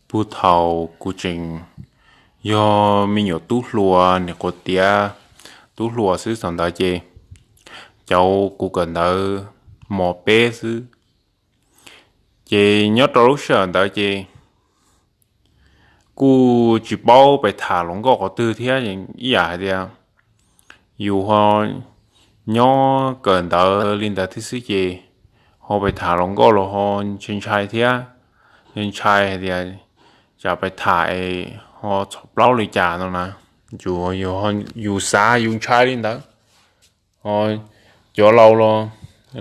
Puag thaum kuv tseem yog me nyuam tub hluas, niam quav tiav tub hluas xwb thaum ntawd ces cov kuv kawm ntawv mos peb xwb. Ces nyob rau lub sij hawm ntawd ces kuj tsis paub pes tham hluas nkauj qhov twg thiab, ib yam hais tias yus ho nyob kawm ntawv li ntawd thiab xwb ces ho pes tham hluas nkauj los ho ntshai ntshai thiab, ntshai hais tias tsam pes tham es ho txhaum plaub li cas no na. Yus, yus xav yus ntshai li ntawd. Cov laus los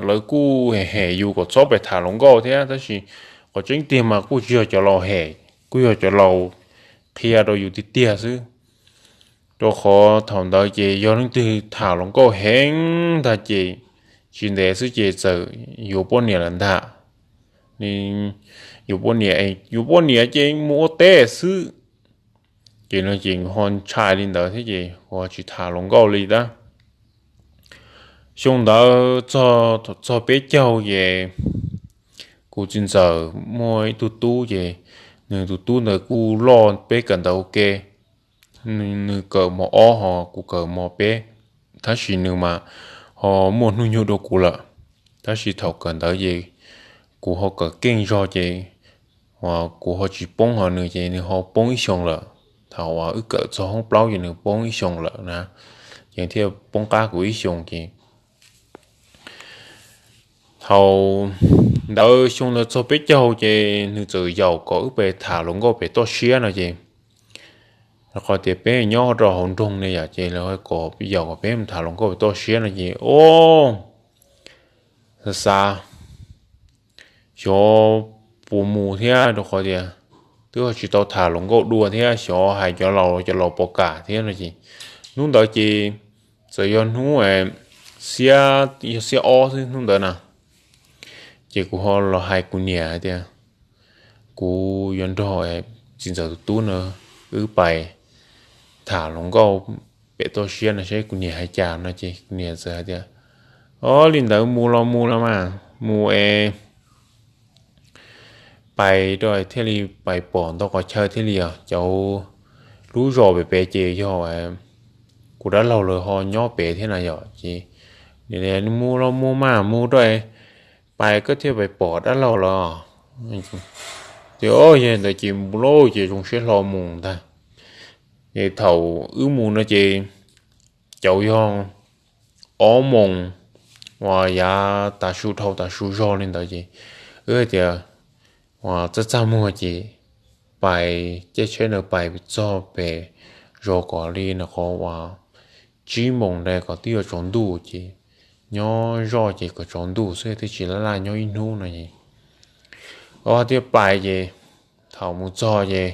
lawv kuj hem yus kom txhob pes tham hluas nkauj thiab, tab sis qhov tseeb tiag mas kuj tsis yog cov laus hem, kuj yog cov laus qhia rau yus tiag tiag xwb. Rau qhov thaum ntawd ces yog leej twg tham hluas nkauj heev ntag ces tsis ntev xwb ces txawm yuav poj niam lawm ntag. Yuav poj niam, yuav poj niam ces mus ua teb xwb. Ces no ces ho ntshai li ntawd thiab ces ho tsis tham hluas nkauj li tab. Xyoo ntawd txog, txog peb caug ces kuv txiv ntxawm muaj ib tug tub ces nws tus tub ntawd kuj loj peb kawm ntawv ua ke. Nws kawm mos ob ho kuv kawm mos peb, tab sis nws mas ho muaj hnub nyoog dua kuv lawm. Tab sis thaum kawm ntawv ces kuv ho kawm keej zog ces kuv ho tsis poob ho nws ces nws ho poob ib xyoos lawm. Thaum uas wb kawm txog hoob plaub ces nws poob ib xyoos lawm na, ces thiaj poob qab kuv ib xyoos ces thaum ntawd xyoo ntawd txog peb caug ces nws txawm yaum kom wb pes tham hluas nkauj pem toj siab no ces, rau qhov tias peb nyob rau hauv nroog ne yom, ces lawv kom yaum kom peb mus tham hluas nkauj pem toj siab no ces o, xav xav xyov puas mus thiab, rau qhov tias twb tsis tau tham hluas nkauj dua thiab xyov hais cov laus, cov laus puas kam thiab no ces hnub ntawd ces txawm yog hnub xiab, yog xiab ob xwb hnub ntawd na. Ces kuv ho los hais kuv niam hais tias kuv yuav nrog txiv ntxawm tus tub na wb pais tham hluas nkauj pem toj siab no saib kuv niam hais cas no ces kuv niam txawm hais tias, o, li ntawd mus los mus los mas, mus es pais rau thiaj li pais pom ntau qhov chaw thiaj li os. Cov lub zos pem pem ces yog kuv dab laug lawv ho nyob pem thiab na yom, ces mus los mus mas mus rau pais koj thiaj pais pom dab laug los. Ces o, yog ntawd ces mus lauj, ces zoo siab hlo mus ntag. Ces thaum wb mus no ces cauv yog ob moos uas yav tav su dhau tav su zog li ntawd ces wb hais tias uas txaj txaj muag ces pais caij tsheb ntawd pais txog pem zos kom li no qhov uas tsib moos ntawd kom twb yuav tsaus ntuj ces nyob zoj ces kom tsaus ntuj xwb thiaj tsis laj laj nyob ib hnub no es. Ob thiaj pais ces thaum mus txog ces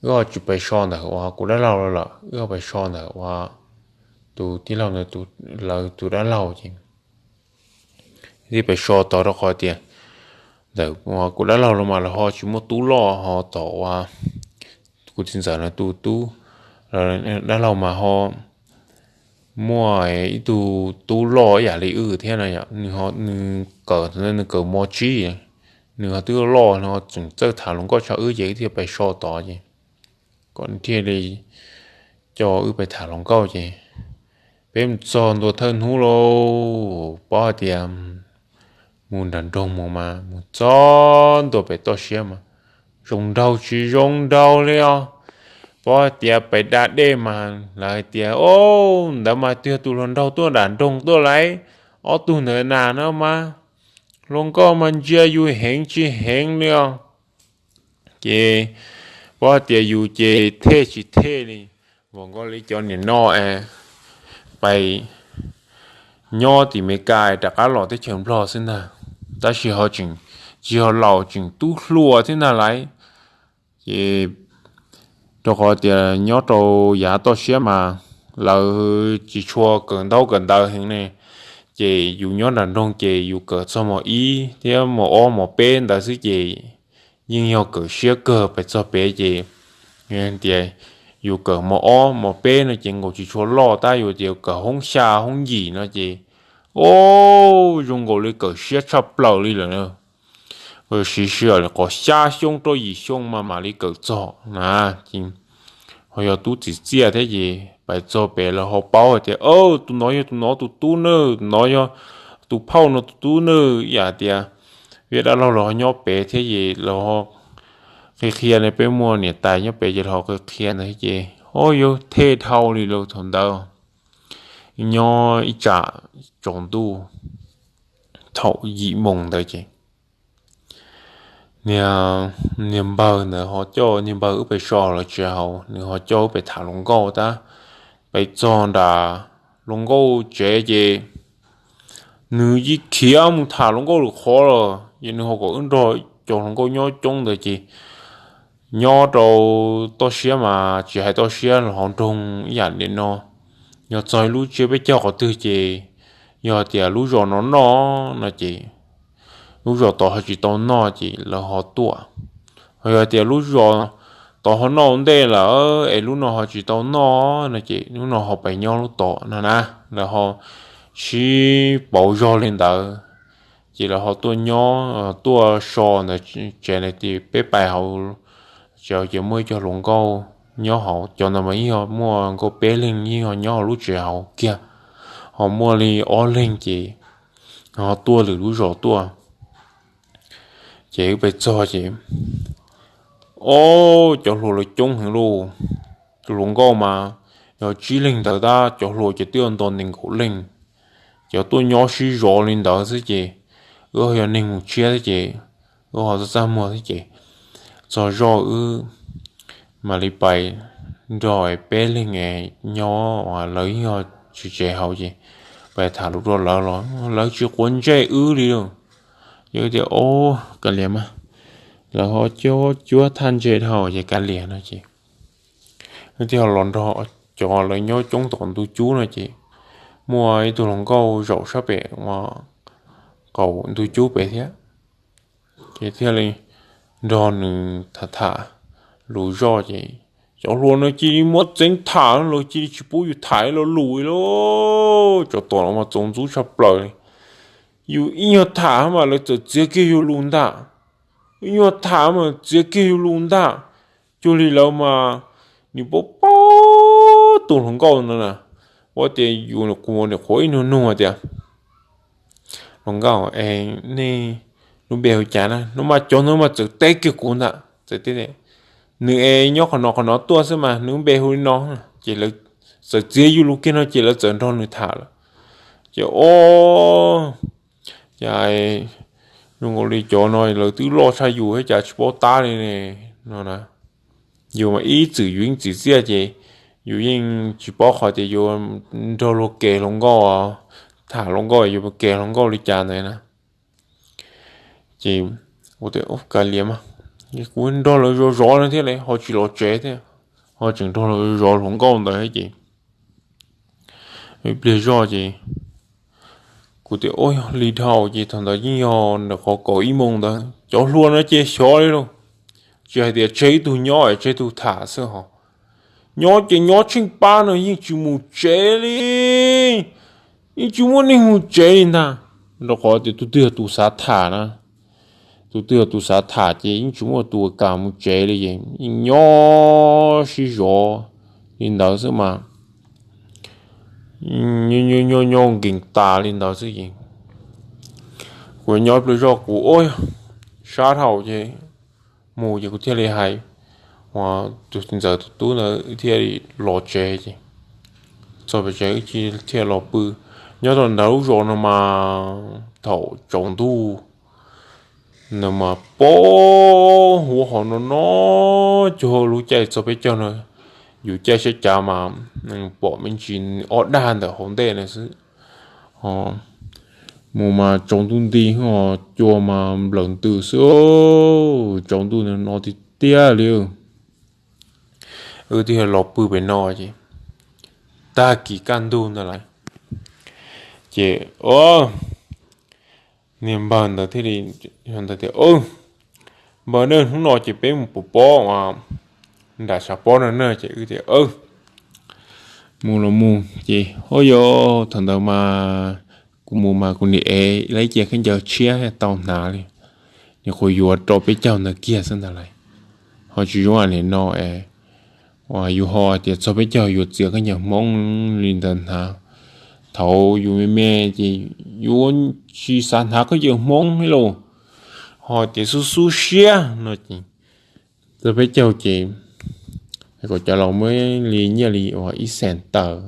wb ho tsis pais so ntawm uas kuv dab laug lawm, wb ho pais so ntawm uas tus tij laug ntawd lawv tus dab laug ces thiaj pais so tod rau qhov tias ntawm uas kuv dab laug los mas lawv ho tsis muaj tub loj ho tom uas kuv txiv ntxawm lawv tus tub, dab laug mas ho muaj ib tug tub loj ib yam li wb thiab no yom, nws ho nws kawm, nws kawm mos tsib, nws ho twb loj nws ho tseem txawj tham hluas nkauj tshaj wb ces wb thiaj pais so tod ces kom thiaj li coj wb pais tham hluas nkauj ces peb mus txog ntua thawj hnub lauj, paub hais tias mus nram nroog mus mas mus txog ntua pem toj siab mas zoo nraug tsis zoo nraug li os. Paub hais tias pem da dej mas lawv hais tias o, ntawd mas twb yog tus hluas nraug tuaj nram nroog tuaj lauj, ob tug ntawd nas no mas hluas nkauj mas ntsia yus heev tsis heev li os. Ces paub hais tias yus ces thej tsis thej li, vam nkaus li cov niam no es pais nyob tim Meskas rov qab los teb chaws Nplog xwb ntag, tab sis ho tseem tsis yog laus, tseem tub hluas thiab ntag lauj. Ces rau qhov tias nyob rau yav toj siab mas lawv tsis tshua kawm ntaub kawm ntawv heev ne, ces yus nyob nram nroog ces yus kawm txog mos ib thiab mos ob mos peb ntawd xwb ces yeej yog kawm siab kawg pes txog pem ces tias yus kawm mos ob mos peb no ces nkaus tsis tshua loj tab, yus tias kawm hoob xya hoob yim no ces o, zoo nkaus li kawm siab tshaj plaws li lawm na. siv sij hawm li qhov xya xyoo rau yim xyoo mas mam li kawm txog na. Ces ho yog tub txim txiaj thiab ces pais txog pem lawv ho paub hais tias, tus no yog tus no tus tub nawb, tus no yog tus phauj no tus tub nawb, ib yam tias Viaj Dab Laug los ho nyob pem thiab ces los ho qhia qhia ne, peb muaj niam tais nyob pem ces los ho qhia qhia ntawd ces, o, yuav thej dhau li lawm thaum ntawd. Nyob ib tsam tsaus ntuj thaum yim moos ntawd ces niag, niag npawg ntawd ho coj niag npawg wb pem so lawv tsev haus, nws ho coj wb pem tham hluas nkauj tab. Pem txog nram hluas nkauj tsev ces nws yeej khiav mus tham hluas nkauj lwm qhov lawm, ces nws ho kom wb nrog cov hluas nkauj nyob coob ntawd ces nyob rau toj siab mas tsis hais toj siab los hauv nroog ib yam li no, yog txog ib lub tsiab peb caug qhov twg ces yog tias lub zos no noj no ces lub zos tod ho tsis tau noj ces lawv ho tuaj. Ho yog tias lub zos tod ho noj ua ntej lawm es lub no ho tsis tau noj no ces lub no ho pais nyob lub tod no na. Lawv ho sib pauv zog li ntawd ces lawv ho tuaj nyob, tuaj so ntawd tsev na, ces peb pais hauv tsev ces muaj ib co hluas nkauj nyob hauv, cov ntawd mas yeej ho muaj nkauj peb leeg yeej ho nyob hauv lub tsev hauv kiag, ho muaj li ob leeg ces ho tuaj lwm lub zos tuaj. Ces wb pais txog ces, o, cov hluas lawv coob heev lauj. Tus hluas nkauj mas yog tsib leeg ntawd tab, cov hluas ces twb nto nees nkaum leej. Cov tuaj nyob sib zov li ntawd xwb ces wb ho yog neeg mus tshiab xwb ces wb ho txaj txaj muag xwb ces txog zoj wb mam li pais nrog peb leeg nyob uas lawv yeej yog tsis tsev hauv ces pais tham lus rau lawv los lawv tsis quav ntsej wb li lauj. Ces tias, o, kav liam mas, lawv ho cuab thaj ntse dhau ces kav liam no ces wb thiaj los nrog cov lawv nyob coob tom ntug cub no ces muaj ib tug hluas nkauj zaum sab pem uas qaum ntug cub pem thiab. Ces thiaj li nrog nws tham tham lus zoj ces cov hluas no cia li muab txeeb tham los cia li tsis pub yus tham lo lus li lauj. Cov tom no mas txaus ntxub tshaj plaws li. Yus ib nyuag tham mas lawv txawm txiav kiag yus lus ntag. Ib nyuag tham mas txiav kiag yus lus ntag. Cuag li lawv mas nws paub paub tus hluas nkauj no na, ua tias yus nim qhuav nim qhuav ib nyuag nug hais tias, hluas nkauj es nej lub npe hu cas na? Hnub mas cov ntawd mas txawm teb kiag kuv ntag, txawm teb tias, nws es nyob qhov no qhov no tuaj xwb mas nws lub npe hu li no. Ces lawv txawm txiav yus lus kiag no ces lawv txawm nrog nws tham lawm. Ces o, cas zoo nkaus li cov no lawv twb loj tshaj yus thiab cas tsis paub tab li ne no na. Yus mas ib txwm yus yeej txim txiaj ces yus yeej tsis paub qhov tias yuav nrog luag kev hluas nkauj, tham hluas nkauj yuav kev hluas nkauj li cas ntawd na. Ces kuv tias, kav liam mas, kuv nrog lawv zov zov no thiab li ho tsis los tsev thiab, ho tseem nrog lawv zov hluas nkauj ntawd thiab ces ib pliag zoj ces kuv tias, ua li dhau ces thaum ntawd yeej yog nram qhov kaum ib moos ntawd, cov hluas no ces xyov li lauj, tsis hais tias tseg ib tug nyob es tseg ib tug tham xwb hos. Nyob ces nyob tsheej pab no yeej tsis mus tsev li, yeej tsis muaj neeg mus tsev li ntag. Rau qhov tias tus twg yog tus xav tham na, tus twg yog tus xav tham ces yeej tsis muaj tus kam mus tsev li, yeej nyob sib zov li ntawd xwb mas, nyob nkees tas li ntawd xwb ces kuv nyob ib pliag zoj kuv ua sab dhau ces mus ces kuv thiaj li hais ua tus ntxawm tus tub ntawd thiaj li los tsev ces txog pem tsev wb thiaj los pw. Nyob rau ntawm lub zos no mas thaum tsaus ntuj no mas poob huv hauv no no, cuag lub caij txog peb caug no, yus caij siab cav mas pom me ntsis ob dag ntawm hauv ntej na xwb. Mus mas tsaus ntuj nti, cua mas nplawm ntws xwb, tsaus ntuj no tiag tiag li. Wb thiaj los pw pem no ces tag kis kaj ntug ntawd lawm ces niag npawg ntawd thiaj li ntawd tias, npawg na, hnub no ces peb mus pov pob nram tshav pob no na. Ces wb tias, mus los mus. Ces ua yog thaum ntawd mas kuv mus mas kuv nim ev lawv ib ce khaub ncaws tshiab tau hnav li. nws qhuav yuav rau peb caug ntawd kiag xwb ntag lauj. Ho tsis zoo li no es, uas yus ho tias txog peb caug yuav txiav khaub ncaws Hmoob li ntawd hnav. Thaum yus me me ces yus tsis xav hnav khaub ncaws Hmoob li lauj, ho tias xub xub siab no ces txog peb caug ces kom cov laus muab li nyiaj li uas ib xees tawm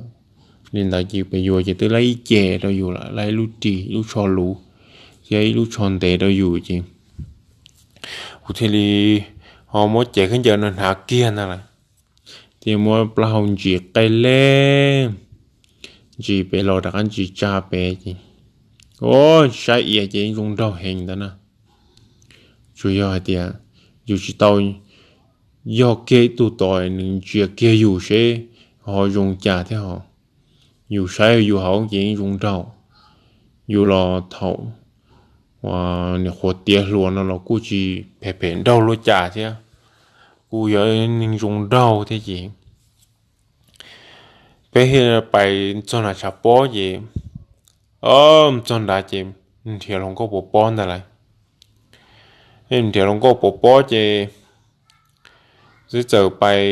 li ntawd ces pes yuav ces twb laib ib ce rau yus lawm, laib ib lub ris, ib lub tsho luv, thiab ib lub tsho ntev rau yus ces kuv thiaj li ho muab cev khaub ncaws no hnav kiag ntag lauj. Thiaj muab plaub hau ntsis qe lej, ntsis pem los rov qab ntsis tsa pem ces, o, saib iav ces yeej zoo nraug heev ntawd na. Tsuas yog hais tias yus tsis tau yog kiag ib tug tod nws ntsia kiag yus seb ho zoo cas thiab ho. Yus saib yus hauv ces yeej zoo nraug. Yus los thaum uas nyuam qhuav tiav hluas no los kuj tsis phem phem nraug luaj cas thiab, kuj yog neeg zoo nraug thiab ces peb thiaj pais txog nram tshav pob ces, o, txog nrad ces nrhiav hluas nkauj pov pob ntag lauj. Nrhiav hluas nkauj pov pob ces twb txawm pais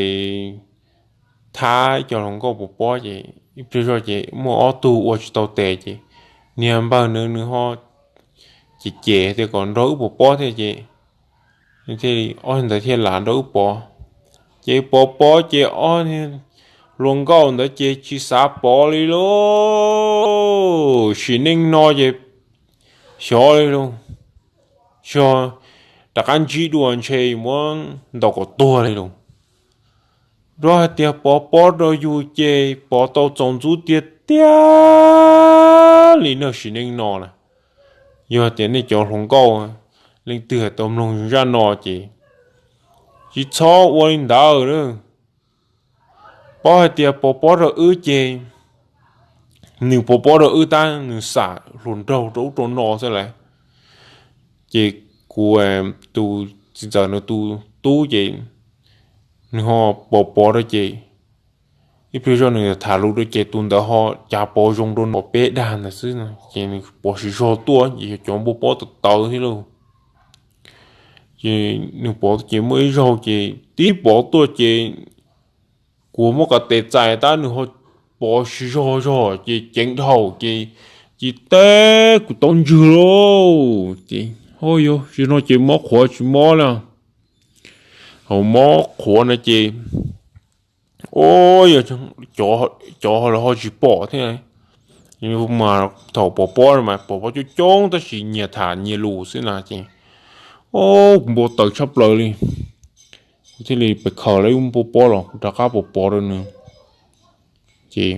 thab ib co hluas nkauj pov pob ces ib pliag zoj ces muaj ob tug ua tsis tau tes ces niag npawg nws nws ho cem cem tias kom nrog wb pov pob thiab ces thiaj li ob ntawd thiaj lam nrog wb pov. Ces pov pob ces ob hluas nkauj ntawd ces tsis xav pov li lauj, sim neej no ces xyov li lauj, xyov rov qab ntsib dua ntshe muab ntaus kom tuag li lauj. Rau hais tias pov pob rau yus ces pov tau txaus ntxub tiag tiag li na sim neej no na. Yog tias nej cov hluas nkauj leej twg hais tau mloog zaj no ces tsis txhob ua li ntawd lawm. Paub hais tias pov pob rau wb ces nws pov pob rau wb tab nws xam hluas nraug rau ub rau no xwb lawm. Ces kuv tus txiv ntxawm nws tus tub ces nws ho pov pov rau ces ib pliag zoj nws tham lus rau ces tus ntawd ho cas pov zoo rau nws pov peb dag ntawd xwb ces nws pov siv zog tuaj ces yog cov npua pob tawv tawv thiab lauj. Ces nws pov ces muaj ib zaug ces tib pov tuaj ces kuv muab qhov tes txais tab nws ho pov siv zog zog ces ceev dhau ces cia teb kuv taub ntswg lauj. Ces ho yog zaum no ces mob qhuav tsis mob li, hauv mob qhuav no ces o, yog cov lawv ho tsis pom thiab. Mas thaum pov pob mas pov pob coob coob tab sis nyias tham nyias lus xwb na ces o, kuv npau taws tshaj plaws li. Kuv thiaj li pes khaws lawv ib npua pob los kuv rov qab pov pov rau nws. Ces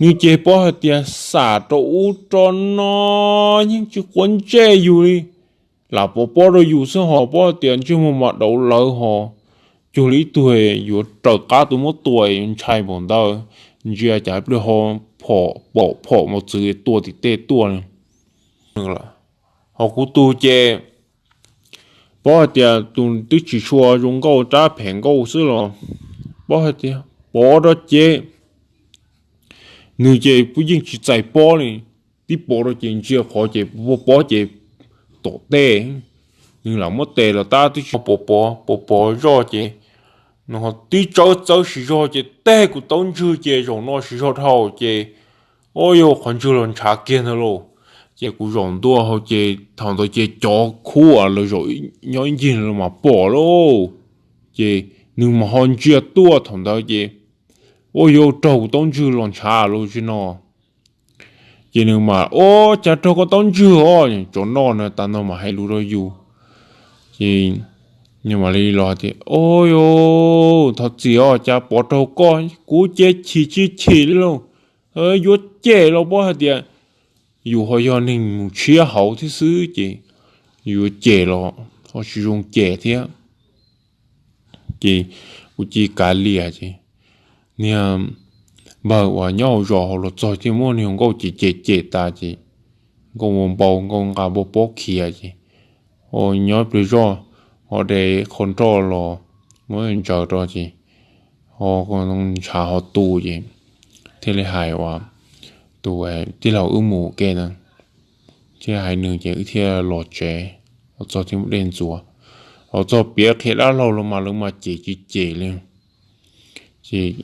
nws ces paub hais tias xam rau ub rau no yeej tsis quav ntsej yus li, lam pov pob rau yus xwb ho paub hais tias ntsej muag mas dauv lawv ho cuag li ib tug yuav raws qab tus muab tua yuav ntshai npaum ntawd, ntsia cas ib pliag ho phom pom phom mos txwv tua tim tej tuaj li. Ho kuv tus ces paub hais tias tus twb tsis tshua zoo nkauj rab phem nkauj xwb los paub hais tias pov rau ces nws ces yeej tsis txais pob li. Tib pov rau ces ntsia qhov ces pov pob ces tom tej, nws lam muab tes los tab twb tsis pov pov pov zoj ces nws ho tib tsawb txawb siv zog ces teg kuv taub ntswg ces zaum no siv zog dhau ces ua yog qhov ntswg los ntshav kiag ntag lauj. Ces kuv zaum ntua hauv ces thaum ntawd ces cov khub uas lawv zaum nyob ib ncig los mas pom lauj. Ces nws mas ho ntsia tuaj thaum ntawd ces ua yog raug kuv taub ntswg los ntshav lauj tsis no. Ces nws mas, o, cas raug koj taub ntswg os, tsov no na, tas no mas hais lus rau yus. Ces nws mam li los tias, o, thov txim os, cas pov raug koj, kuv ces chim tsis chim li lauj. Yuav cem los paub hais tias yus ho yog neeg mus tshiab hauv thiab xwb ces yuav cem los ho tsis zoo cem thiab. Ces kuv cia li kav liam ces niag npawg uas nyob hauv zos hauv los txog thiaj muab niag nkauj ces cem cem tas ces nkauj ua npau nkauj nqa npau pob khiav ces ho nyob pliag zoj ho de qho nroj los muab ntsaws rau ces ho ntshav ho tu ces thiaj li hais uas tus tij laug wb mus ke na, thiaj hais nws ces wb thiaj los tsev. los txog thiaj muaj dej ntxuav. Los txog piav qhia dab laug los mas lawv mas cem tsis cem li. Ces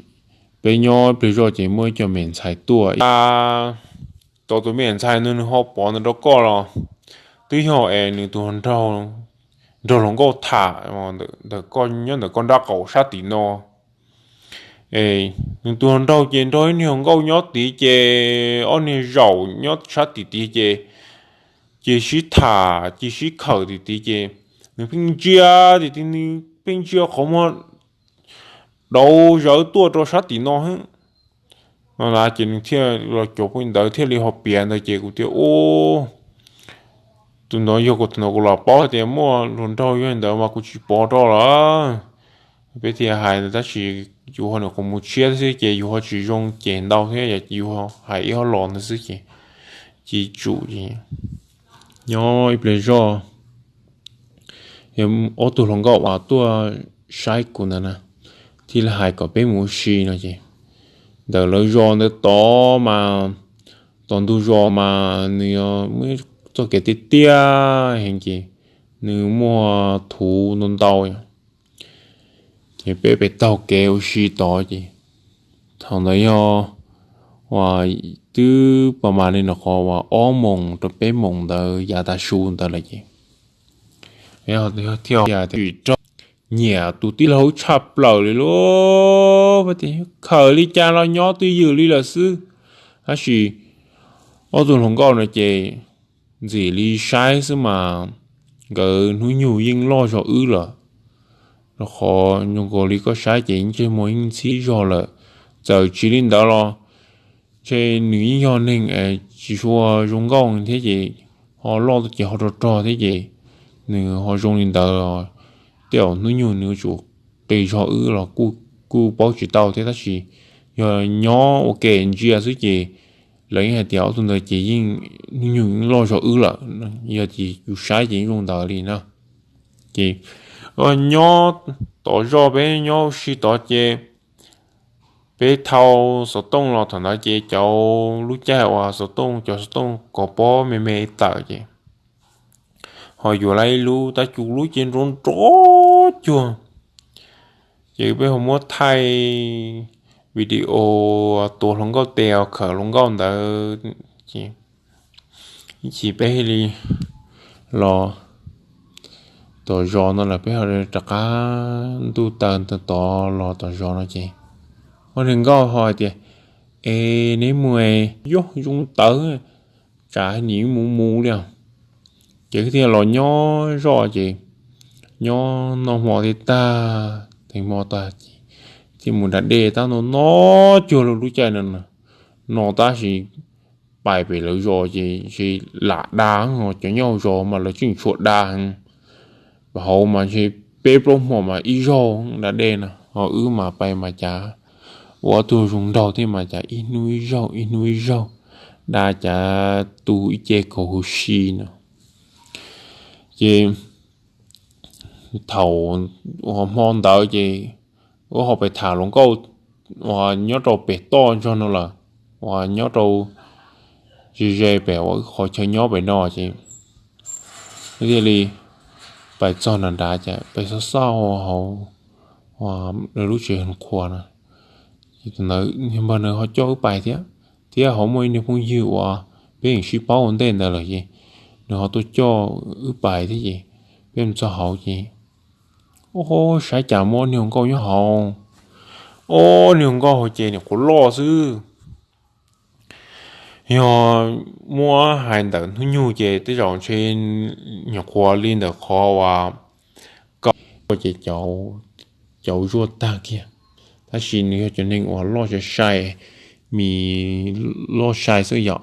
peb nyob ib pliag zoj ces muaj ib co me ntxhais tuaj, tau tus me ntxhais ntawd nws ho pov ntawm rau koj los twb yog es nws tus nraug hluas nkauj tham ntawm koj nyob ntawm koj nrab qaum sab tim no. Nws tus hluas nraug ces nrog ib niag hluas nkauj nyob tid ces ob niag zaum nyob sab tim tid ces, ces sib tham ces sib khawm tim tid ces nws pheej ntsia tim tid, nws pheej ntsia qhov muag dauv zawv tuaj rau sab tim no. No na ces nws thiaj los cov phooj ntawd thiaj li ho piav ntawd ces kuv thiaj ua, tus ntawd yog kuv tus ntawd kuv los paub tias muaj hluas nraug yog li ntawd mas kuv tsis pov rau lawm. Peb thiaj hais ntawd tab sis yus ho nyuam qhuav mus tshiab xwb ces yus ho tsis zoo cem ntau thiab yus hais ib ob los ntawd xwb ces tsis tsum ces nyob ib pliag zoj ob tug hluas nkauj uas tuaj saib kuv ntawd na thiaj li hais kom peb mus ua si no ces ntawm lawv zos ntawd tod mas tom ntug zos mas nws yog muaj txoj kev tiaj tiaj heev ces nws muaj thuv ntau ntau ces peb pem taug kev ua si tod ces thaum ntawd yog uas twb pas mas li no qhov uas ob moos rau peb moos ntawd yav tas su ntawd lawm ces thiaj rog nyiam tus tij laug tshaj plaws li lauj. Khaws li cas los nyob twj ywm li lawm xwb. Tab sis ob tug hluas nkauj no ces ntxim li saib xwb mas nkawd hnub nyoog yeej loj zog wb lawm. Rau qhov zoo nkaus li koj saib ces yeej ntsej muag yeej ntxhib zog lawm. Txawm tsis li ntawd los ntshe nws yeej yog neeg tsis tshua zoo nkauj thiab ces ho loj ces ho rog rog thiab ces nws ho zoo li ntawd los tej zaum hnub nyoog nws yuav tsum qis zog wb los kuj paub tsis tau thiab tab sis yog nyob ua ke ntsia xwb ces lawv yeej hais tias ob tug ntawd ces yeej hnub nyoog yeej loj zog wb lawm. Yog ces yus saib ces yeej zoo ntawd li na. Ces nyob tom zos peb nyob ua si tod ces peb thau xov tooj los thaum ntawd ces cov lub caij uas xov tooj cov xov tooj kov pob me me tawm ces ho yuav lawm ib lub tab sis lub ces nrov nrov cuag. Ces peb ho muab thaij video tuav hluas nkauj tes khawm hluas nkauj ntawd ces ib chim peb thiaj li los tom zos no lawm peb ho rov qab ntuj taw ntawd tod los tom zos no ces ob niag nkauj ho hais tias, Es neb mus es yog zoo tawv, tsam nim mus mus li os. Ces thiaj los nyob zoj ces nyob noj hmo thiab tag, teev hmo tag ces thiaj mus da dej tab no no cuag lub caij no no tab sis pais pem lawv zos ces ntshe lam da, cov nyob hauv zos mas lawv tseem tshuav da heev. Hauv mas ntshe peb plaub hmo mas ib zaug da dej no ho wb mas pais mas cas ua ob tug zoo nraug thiab mas cas ib hnub ib zaug ib hnub ib zaug da cas tu ib ce kaus huv si no. Ces thaum uas hmo ntawd ces wb ho pais tham hluas nkauj uas nyob rau pem toj ntog no lawm, uas nyob rau ze ze pem uas wb qhov chaw nyob pem no ces thiaj li pais txog nram nrad ces pais xauj xauj hauv lawv lub tsev qhua no. Ces tus ntawd niag npawg ntawd ho coj wb pais thiab, thiab ho muaj ib niag phooj ywg uas peb yeej sib paub ua ntej ntawd lawm ces nws ho tuaj coj wb pais thiab ces peb mus txog hauv ces, o, saib cas muaj ob niag hluas nkauj nyob hauv. Ob niag hluas nkauj hauv ces nyuam qhuav loj xwb. Yog muab hais ntawm hnub nyoog ces tej zaum ntshe nyuam qhuav li ntawm qhov uas kaum ces cov zuaj tag kiag. Tab sis nws yog cov neeg uas loj sai sai, mis loj sai xwb yom.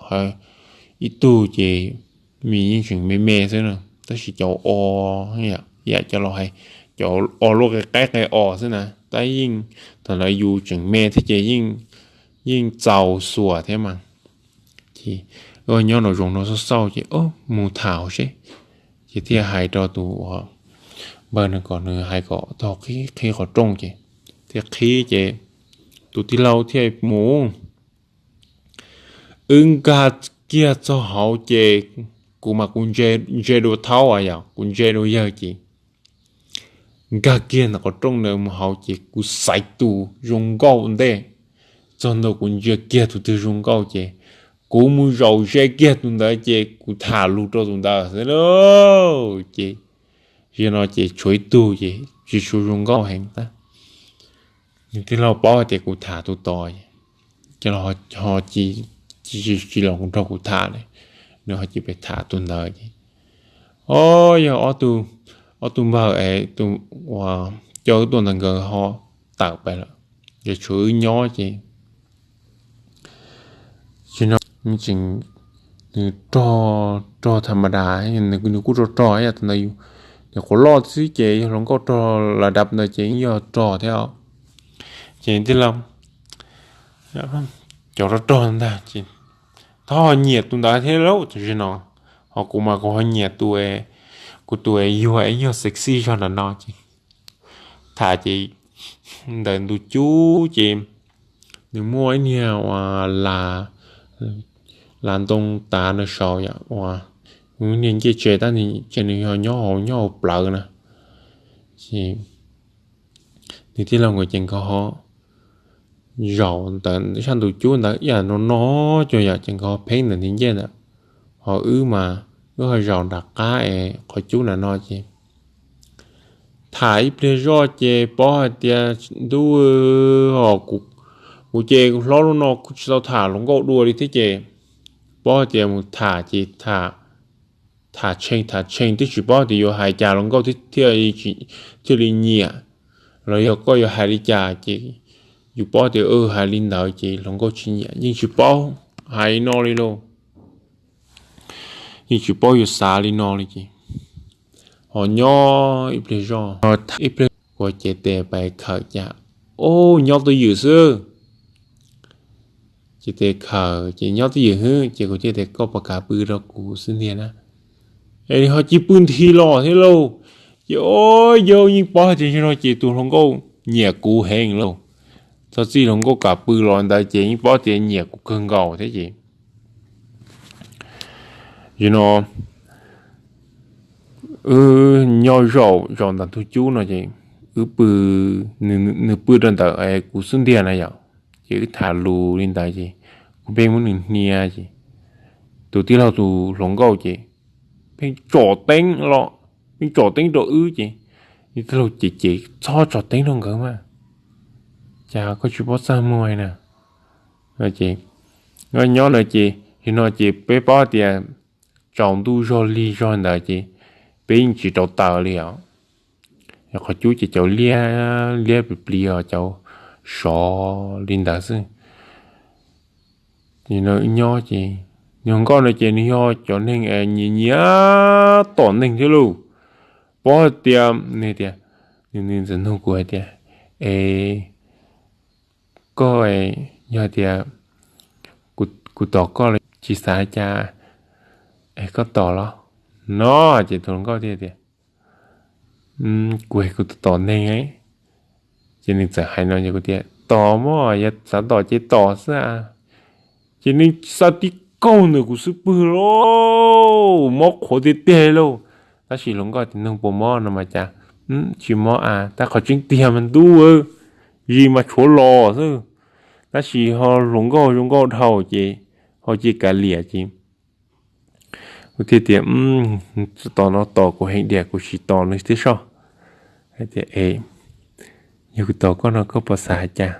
Ib tug ces mis yeej tseem me me xwb na, tab sis cov o, yam cov laus hais, cov o luaj qe qaib qe os xwb na, tab yeej thaum ntawd yus tseem me thiab ces yeej txaus xuas thiab mas. Ces nyob nraum zoov no xauj xauj ces mus tham seb. Ces thiaj hais rau tus uas npawg nws kom nws hais kom tau qhib qhov rooj ces thiaj qhib ces tus tij laug thiaj mus. Wb nkag kiag txog hauv ces kuv mas kuv ntse dua thaub, yog kuv ntse dua yawg ces nkag kiag ntawm qhov rooj ntawd mus hauv ces kuv xaiv tus zoo nkauj ntej. Txog ntua kuv ntsia kiag tus twg zoo nkauj ces kuv mus zaum ze kiag tus ntawd ces kuv tham lus rau tus ntawd xwb lauj. Ces zaum no ces tshuav ib tug ces tsis tshua zoo nkauj heev tab. Nws tij laug paub hais tias kuv tham tus tod, ces los tsis los nrog kuv tham li, nws ho cia pes tham tus ntawd ces, o, yog ob tug npawg es tus uas coj wb tuaj ntawd nkawd ho tawm pais lawm, ces tshuav wb nyob ces tsis no, nws rog, rog tham ma das, nws kuj rog rog ib yam tus ntawd, nws qhuav loj xwb ces yog hluas nkauj rog lawm dab ntawd ces yeej yog rog thiab. Ces tij laug, cov rog rog ntag ces thov ho nyiam tus ntawd thiab lauj, tam sim no ho kuv mas kuv ho nyiam tus, kuv tus yuag es yog sexy zog ntawm no ces tham ces ntawm ntug cub ces nws muaj ib niag uas las ntoo tav nws saum yom, uas niag ncej tsev tab sis nws yog nyob hauv, nyob hauv plawv na. Ces nws tij laug nkawd ces nkawd ho zaum ntawm sab ntug cub ntawd ib yam no no cuag yam ces nkawd ho pheeb ntawm nws ncej ntawd, ho wb mas wb ho zaum nram qab es qhov cub ntawm no ces tham ib pliag zoj ces paub hais tias ntuj, kuv ces hlob lub no kuj tsis tau tham hluas nkauj dua li thiab ces paub hais tias mus tham ces tham tshee tham tshee twb tsis paub tias yuav hais cas hluas nkauj thiaj, thiaj li nyiam, los yog koj yuav hais li cas ces yus paub tias hais li ntawd ces hluas nkauj tsis nyiam yeej tsis paub hais no li lauj. Yeej tsis paub yuav xav li no li ces ho nyob ib pliag zoj, ib pliag kuv ces tes pais khawm cas, o, nyob twj ywm xwb. Ces tes khawm ces nyob twj ywm xwb ces kuv thiaj tias koj puas kam pw rau kuv xwb ntiag na. Es nws ho cia pw nthi los thiab lauj. Ces o, yog yeej paub tias zaum no ces tus hluas nkauj nyiam kuv heev lauj. Txog txij hluas nkauj kam pw los ntawd ces yeej paub tias nyiam kuv kawg nkaus thiab ces zaum no wb nyob zaum, zaum ntawm ntug cub no ces wb pw, nws pw rau ntawm kuv xub ntiag na yom, ces wb tham lus li ntawd ces kuv pheej muab nws hnia ces tus tij laug tus hluas nkauj ces pheej tsom teeb los, pheej tsom teeb rau wb ces nws tij laug ces ces txhob tsom teeb rau nkawd mas, cas koj tsis paub txaj muag na. Ces nyob no ces zaum no ces peb paub tias tsaus ntuj zog lig zog ntawd ces peb yeej tsis rauv taws li os. Qhov cub ces cov liab liab plis plis os, cov sov li ntawd xwb. Nyob ces nws hluas nkauj no ces nws yog cov neeg nyiam nyiam tom neeg thiab lauj. Paub tias nws tias, nws txawm nug kuv hais tias, es koj, yog tias kuv tos koj los tsis xav cas, es koj tos los no? Ces tus hluas nkauj thiaj tias, kuv, kuv tos neeg. Ces nws txawm hais no ces kuv tias tos mas, yog xav tos ces tos xwb a. Ces nws xa tib kaug ntawm kuv xub pwg lauj, mob qhuav tiag tiag lauj. Tab sis hluas nkauj tias nug puas mob no mas cas, tsis mob a, tab qhov tseeb tiag mas ntuj, zis mas tshuav los xwb. Tab sis ho hluas nkauj zoo nkauj dhau ces ho cia kav liam ces kuv thiaj tias, tos no tos kuv heev diam, kuv sim tos nws thiab soj. Hais tias, es yog kuv tos koj no koj puas xav cas?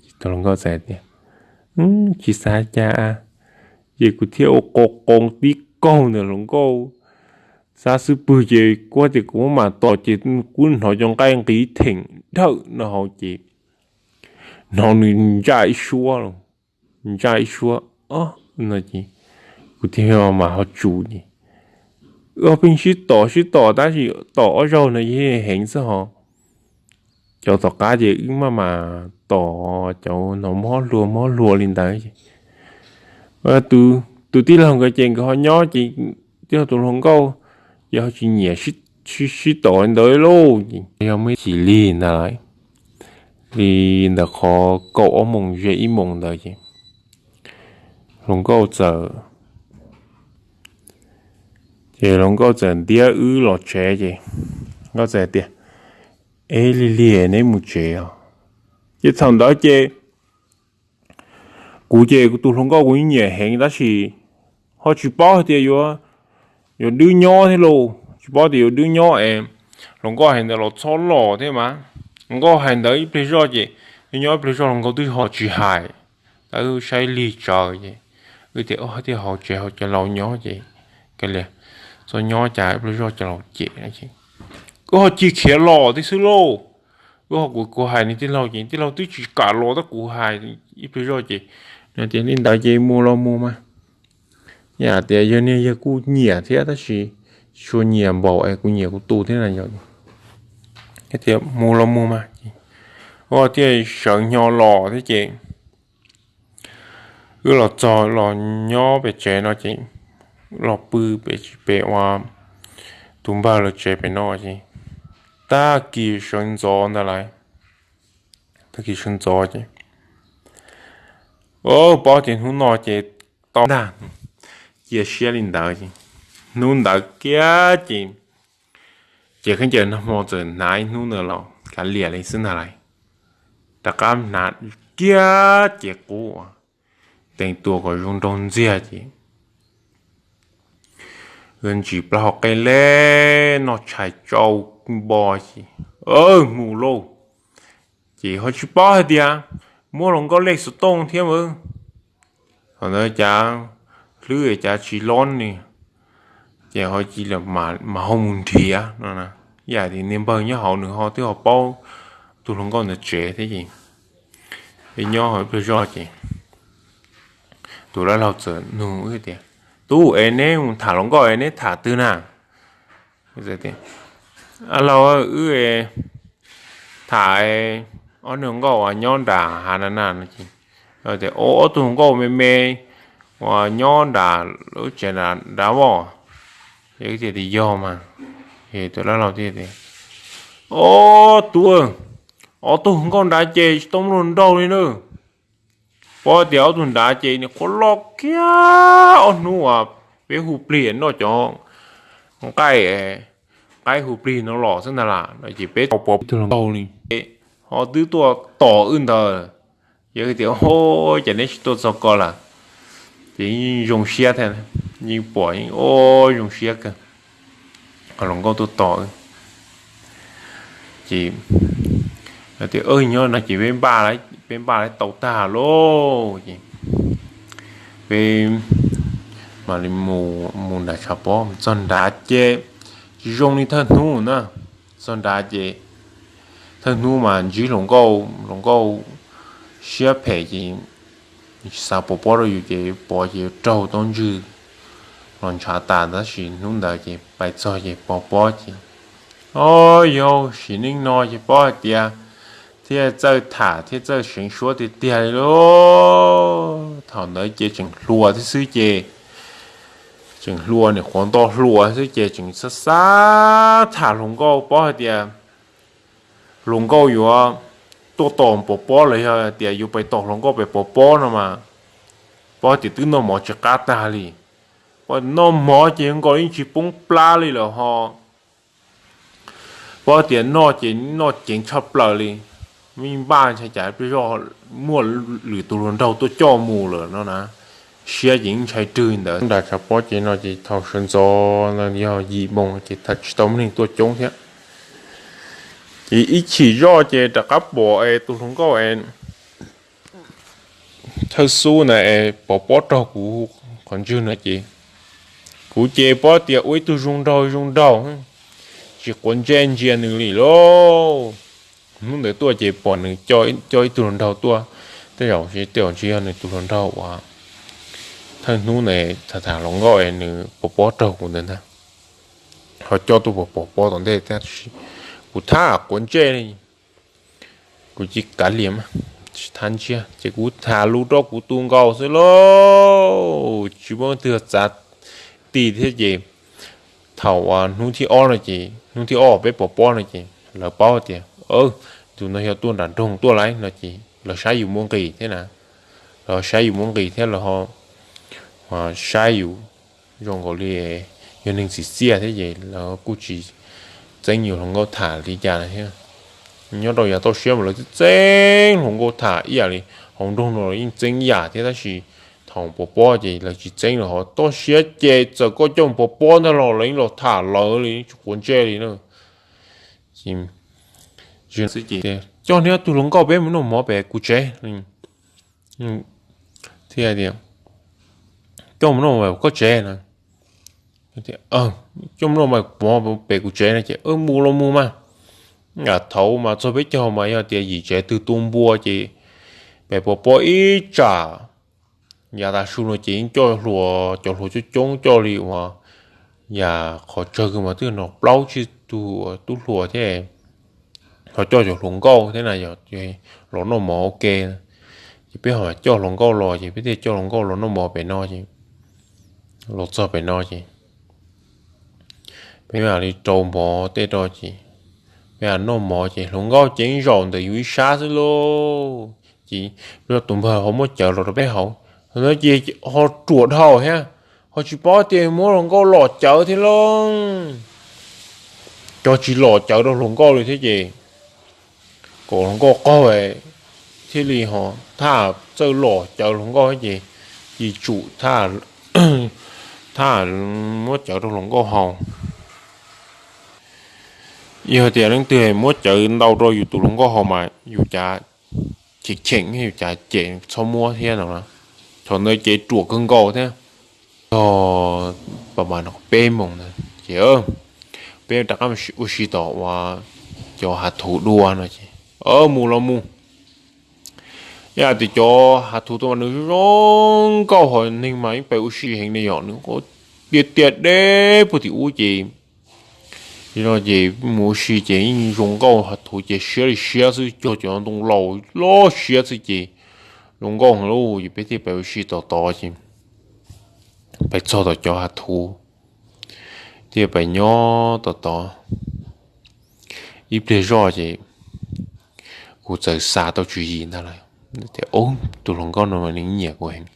Ces tus hluas nkauj txawm hais tias, tsis xav cas. Ces kuv thiaj ua qoo qoo tib kaug ntawm hluas nkauj xub pwg ces kuv tias kuv mam tos ces kuv hnov cov nqaij nqis theem dhawm no hauv ces hnov nws ntsaj ib suab los, ntsaj ib suab no ces kuv thiaj mam ho tsum ces wb pheej sib tos sib tos tab sis tos ob zaug no yog heev xwb ho. Cov tom qab ces wb maj mam tos cov no mob hlua mob hlua li ntawd. Tus tij laug nkawd ces nkawd ho nyob ces tij laug tus hluas nkauj ces ho tsis nyiam sib tos li ntawd lauj. Yog muaj ib chim lig ntawd, li ntawm qhov kaum ob moos ze ib moos ntawd ces hluas nkauj txawm Ces hluas nkauj txawm ntiab wb los tsev ces nkauj txawm tias, Eb, lig lig neb mus tsev os. Ces thaum ntawd ces kuv ces kuv tus hluas nkauj kuv nyiam heev tab sis ho tsis paub hais tias yuav, yuav dwb nyob thiab lauj, tsis paub tias yuav dwb nyob es hluas nkauj hais ntawd los txhob los thiab mas. Hluas nkauj hais ntawd ib pliag zoj ces, nyob ib pliag zoj hluas nkauj twb ho tsis hais, tab wb saib lig tsawv ces wb tias, Ua thiaj hauv tsev hauv cov laus nyob ces kav liam, txhob nyob cas ib pliag zoj cov laus cem. Wb ho cia khiav los thiab xwb lauj. Wb ho kuv, kuv hais nws tij laug ces tij laug twb tsis kam los tab kuv hais ib pliag zoj ces nws tias, Li ntawd ces mus los mus mas. Yam tias yog niag yawg kuj nyiam thiab tab sis tsis tshua nyiam npaum es kuv nyiam kuv tus thiab na yog. Tias, Mus los mus mas. Ua thiaj sawv nyo los thiab ces wb los txog los nyob pem tsev no ces los pw pem, pem ua tus npawg lawv tsev pem no ces tag kis sawv ntxov ntawd lawm, tag kis sawv ntxov ces, o, paub tias hnub no ces tau ntag, cia siab li ntawd ces hnub ntawd kiag ces, ces khaub ncaws nag hmo txawm hnav ib hnub ntawd los kav liam li xwb ntag lauj. Rov qab hnav kiag ces qub, teem tua kom zoo nraug ntxiag ces ntsis plaub hau qe le, noj tshais tsau npo ces mus lauj. Ces ho tsis paub hais tias muab hluas nkauj lej xov tooj thiab mas. Thaum ntawd cas hlwb cas tsis lob ne, ces ho cia li mam ho mus nrhiav no. Yam li niag npawg nyob hauv nws ho twb ho paub tus hluas nkauj ntawd tsev thiab ces nyob hauv ib pliag zoj ces tus dab laug txawm nug tias, Tub, es neb mus tham hluas nkauj es neb tham twg na? Dab laug, wb tham ob niag hluas nkauj uas nyob nram hav na na no ces, Ob tug hluas nkauj me me uas nyob nram lub tsev nrad voj. Ces wb tias, Yog mas. Ces tus dab laug thiaj tias, Ob tug, ob tug hluas nkauj nrad ces tsis tau mloog nraug li na. Paub tias ob tug nrad ces nws qhuav loj kiag ob hnub uas peb hu plig noj cov nqaij, qaib hu plig no los xwb ntag las no ces peb tau pom ib tug hluas nkauj li, ho twb tuaj tos wb ntawd. Ces tias, Ov, cas neb tsis tuaj txog ko lawm? Ces yeej zoo siab thiab, yeej pom yeej ua zoo siab kawg. Hluas nkauj tuaj tos wb ces tias, Nyob no ces peb npaj, peb npaj tau tag lauj. Ces peb mam li mus nram tshav pob, mus txog nrad ces tsis zoo li thawj hnub na. Txog nrad ces thawj hnub mas ntsib hluas nkauj, hluas nkauj siab phem ces tsis xav pov pob rau yus ces pov ces raug tau ntswg los ntshav tas, tab sis hnub ntawd ces pais txog ces pov pob ces, o, yog sim neej no ces paub hais tias thiaj txawj tham thiaj txawj seev suab tiag tiag li lauj. Thaum ntawd ces tseem hluas thiab xwb ces, tseem hluas, nim qhuav nto hluas xwb ces tseem xav xav tham hluas nkauj, paub hais tias hluas nkauj yuav tuaj tos pov pob los yog tias yuav pais tos hluas nkauj pais pov pob no mas, paub tias twb noj mov tsis qab tag li. Paub tias noj mov ces nkaus yeej tsis poob plab li lawm ho. Paub tias noj ces noj ceev tshaj plaws li, yeej npaj ntshai cas pliag zoj muaj lwm tus hluas nraug tuaj coj mus lawm no na. Siab ces yeej ntshai rwg ntawd. Nram tshav pob ces no ces thaum sawv ntxov no yog yim moos ces tsis tau muaj neeg tuaj coob thiab. Ces ib chim zoj ces rov qab pom es tus hluas nkauj es thawj xub na es pov pob raug kuv qhov ntswg no ces kuv ces paub tias ua ib tug zoo nraug zoo nraug, tsis quav ntsej ntsia nws li lauj. Hnub ntawd tuaj ces pom nws coj ib tug hluas nraug tuaj, tej zaum tej zaum tsis yog nws tus hluas nraug uas thawj hnub na tham tham hluas nkauj es nws pov pob raug kuv ntawd ntag, ho coj tuaj pov pob tom ntej thiab. Kuv thab quav ntsej li, kuv cia kav liam mas tsis thab ntsiag ces kuv tham lus rau kuv tus nkaus xwb lauj, tsis muaj twg txav ti thiab ces thaum hnub thib ob no ces, hnub thib ob peb pov pob no ces lawv paub tias tus no yog tuaj nram nroog tuaj lawm no ces lawv saib yus muaj nqis thiab na. Lawv saib yus muaj nqis thiab lawv ho saib yus zoo nkaus li yog neeg txim txiaj thiab ces lawv kuj tsis txeeb yus hluas nkauj tham li cas thiab. Nyob rau yav toj siab mas lawv txeeb hluas nkauj tham ib yam li hauv nroog no los yeej txeeb ib yam thiab, tab sis thaum pov pob ces lawv tsis txeeb lawm, ho toj siab ces txawm koj coj mus pov pob ntag los lawv yeej los tham lawv li, tsis quav ntsej li na. Xwb ces coj neb ob tug hluas nkauj peb mus noj mov pem kuv tsev. Thiab tias, coj mus noj mov pem koj tsev na. Coj mus noj mov pem kuv tsev no ces mus los mus mas. Thaum mas txog peb caug mas yog tias yim tsev twg tua npua ces pem pov pob ib tsam. Yav tas su no ces yeej coj hluas, cov hluas coob coob coj li uas yam qhov tsawg kawg mas twb no plaub tsib tug tub hluas thiab ho coj cov hluas nkauj thiab na, yog los noj mov ua ke. Ces peb ho coj hluas nkauj los ces peb thiaj coj hluas nkauj los noj mov pem no ces los txog pem no ces peb mam li rau mov tej rau ces peb mam noj mov ces hluas nkauj ces yeej zaum ntawm yus ib sab xwb lauj. Ces tus npawg ho muab cawv los rau peb haus, ces ho ruam dhau thiab, ho tsis paub tias muab hluas nkauj los cawv thiab lauj. Cov tsis los cawv rau hluas nkauj li thiab ces kom hluas nkauj qaug thiaj li ho thaj txawj los cawv hluas nkauj ces, ces tsum thaj muab cawv rau hluas nkauj haus. Yog tias leej twg muab cawv ntau rau yus tus hluas nkauj haus mas yus cav cheem cheem, yus cav cem txhob muab thiab no na. Thaum ntawd ces ruam kawg nkaus thiab. Txog pas mas no peb moos ntawd ces peb rov qab ua si tom uas cov hav thuv dua no ces mus los mus. Yog tias cov hav thuv tuaj mas nws zoo nkauj hos neeg mas yeej pem ua si heev li, yog nws tiaj tiaj deb puag tim ub ces, no ces mus ua si ces yeej zoo nkauj, hav thuv ces siab li siab xwb, cog cov ntoo laus loj siab xwb ces zoo nkauj heev lauj. Ces peb thiaj pem ua si tom tod ces pem txog tom cov hav thuv thiaj pem nyob tom tod ib pliag zoj ces kuv txawm xav tau tswv yim ntag lauj, tias tus hluas nkauj no mas nws nyiam kuv heev.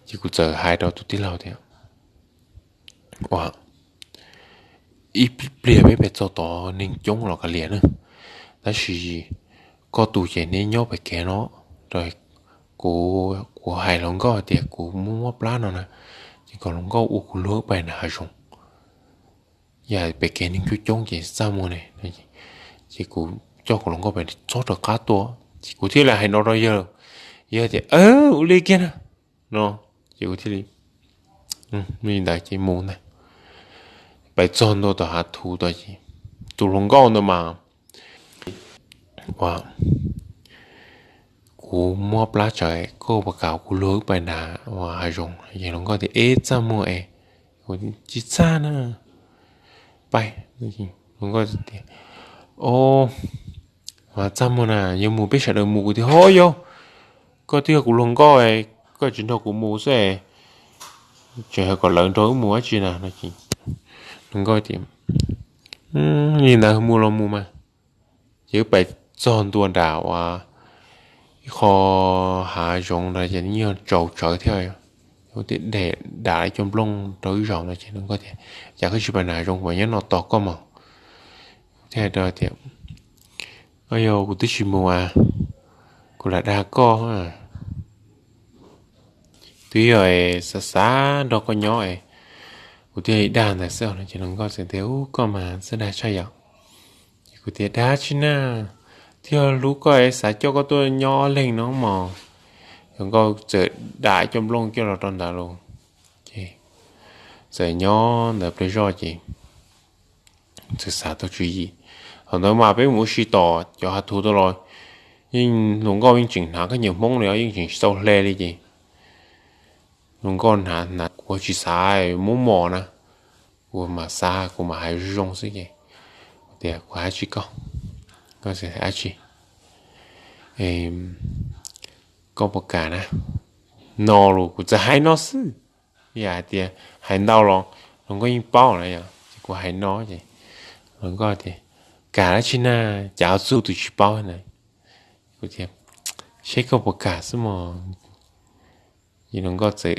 Ces kuv txawm hais rau tus tij laug tias, ua, ib pliag peb pem txog tod neeg coob los kav liam na, tab sis koj tus ces neb nyob pem kev no, kuv, kuv hais hluas nkauj tias kuv muab muab plab no na, ces kom hluas nkauj ua kuv luag wb pais nram hav zoov. Yog pem kev neeg coob coob ces txaj muag ne. Ces kuv coj kuv hluas nkauj pem txhob rov qab tuaj, ces kuv thiaj li hais no rau yawg, yawg tias ua li kiag na, no, ces kuv thiaj li li ntawd ces mus ntag. Pais txog ntua tom hav thuv tod ces tus hluas nkauj ntawd mas, ua, kuv muab plab tsawv koj puas kam kuv luag wb pais nram hav zoov? Ces hluas nkauj tias eb txaj muag es, kuv tsis txaj na, pais. Hluas nkauj tias, o, txaj muag na, yog mus peb sawv daws mus. Kuv tias ho yog, koj twb yog kuv hluas nkauj, koj tsis nrog kuv mus xwb, tseem hais kom lawv nrog wb mus dab tsi na no ces hluas nkauj tias li ntawd mus los mus mas. Ces wb pais txog ntua nram ua ib qho hav zoov ntawd ces yeej yog tsaus tsawv thiab, thiaj dam ib co nplooj rau wb zaum no ces hluas nkauj tias cas koj tsis pais nram hav zoov, kuv nyob no tos koj mog. Thiaj hais rau tias, o yog kuv twb tsis mus as, kuv lam dag koj, twb yog xav xav nrog koj nyob, kuv thiaj li dag ntawd xwb no ces hluas nkauj txawm tias u koj mas txawj dag tshaj yom. Ces kuv tias dag tsi na, twb yog hlub koj es xav coj koj tuaj nyob ob leeg no mog. Hluas nkauj txawm dam ib co nplooj coj los rau ntawd los ces txawm nyob ntawd pliag zoj ces txawm xav tau tswv yim. Thaum ntawd mas peb mus ua si tom cov hav thuv tau los, yeej hluas nkauj yeej tseem hnav khaub ncaws Hmoob li os, yeej tseem tsis tau hle li ces hluas nkauj hnav hnav, kuv tsis xav muab mos na, kuv mam xav kuv mam hais zoo zoo xwb ces kuv tias kuv hais tsis koj, koj tsis hais dab tsi, koj puas kam na, no los kuv txawm hais no xwb. Yam hais tias hais ntau los hluas nkauj yeej paub na yom, ces kuv hais no ces hluas nkauj tias kam dab tsi na, cas txuj tus tsis paub na. Kuv tias seb koj puas kam xwb mog. Ces hluas nkauj txawm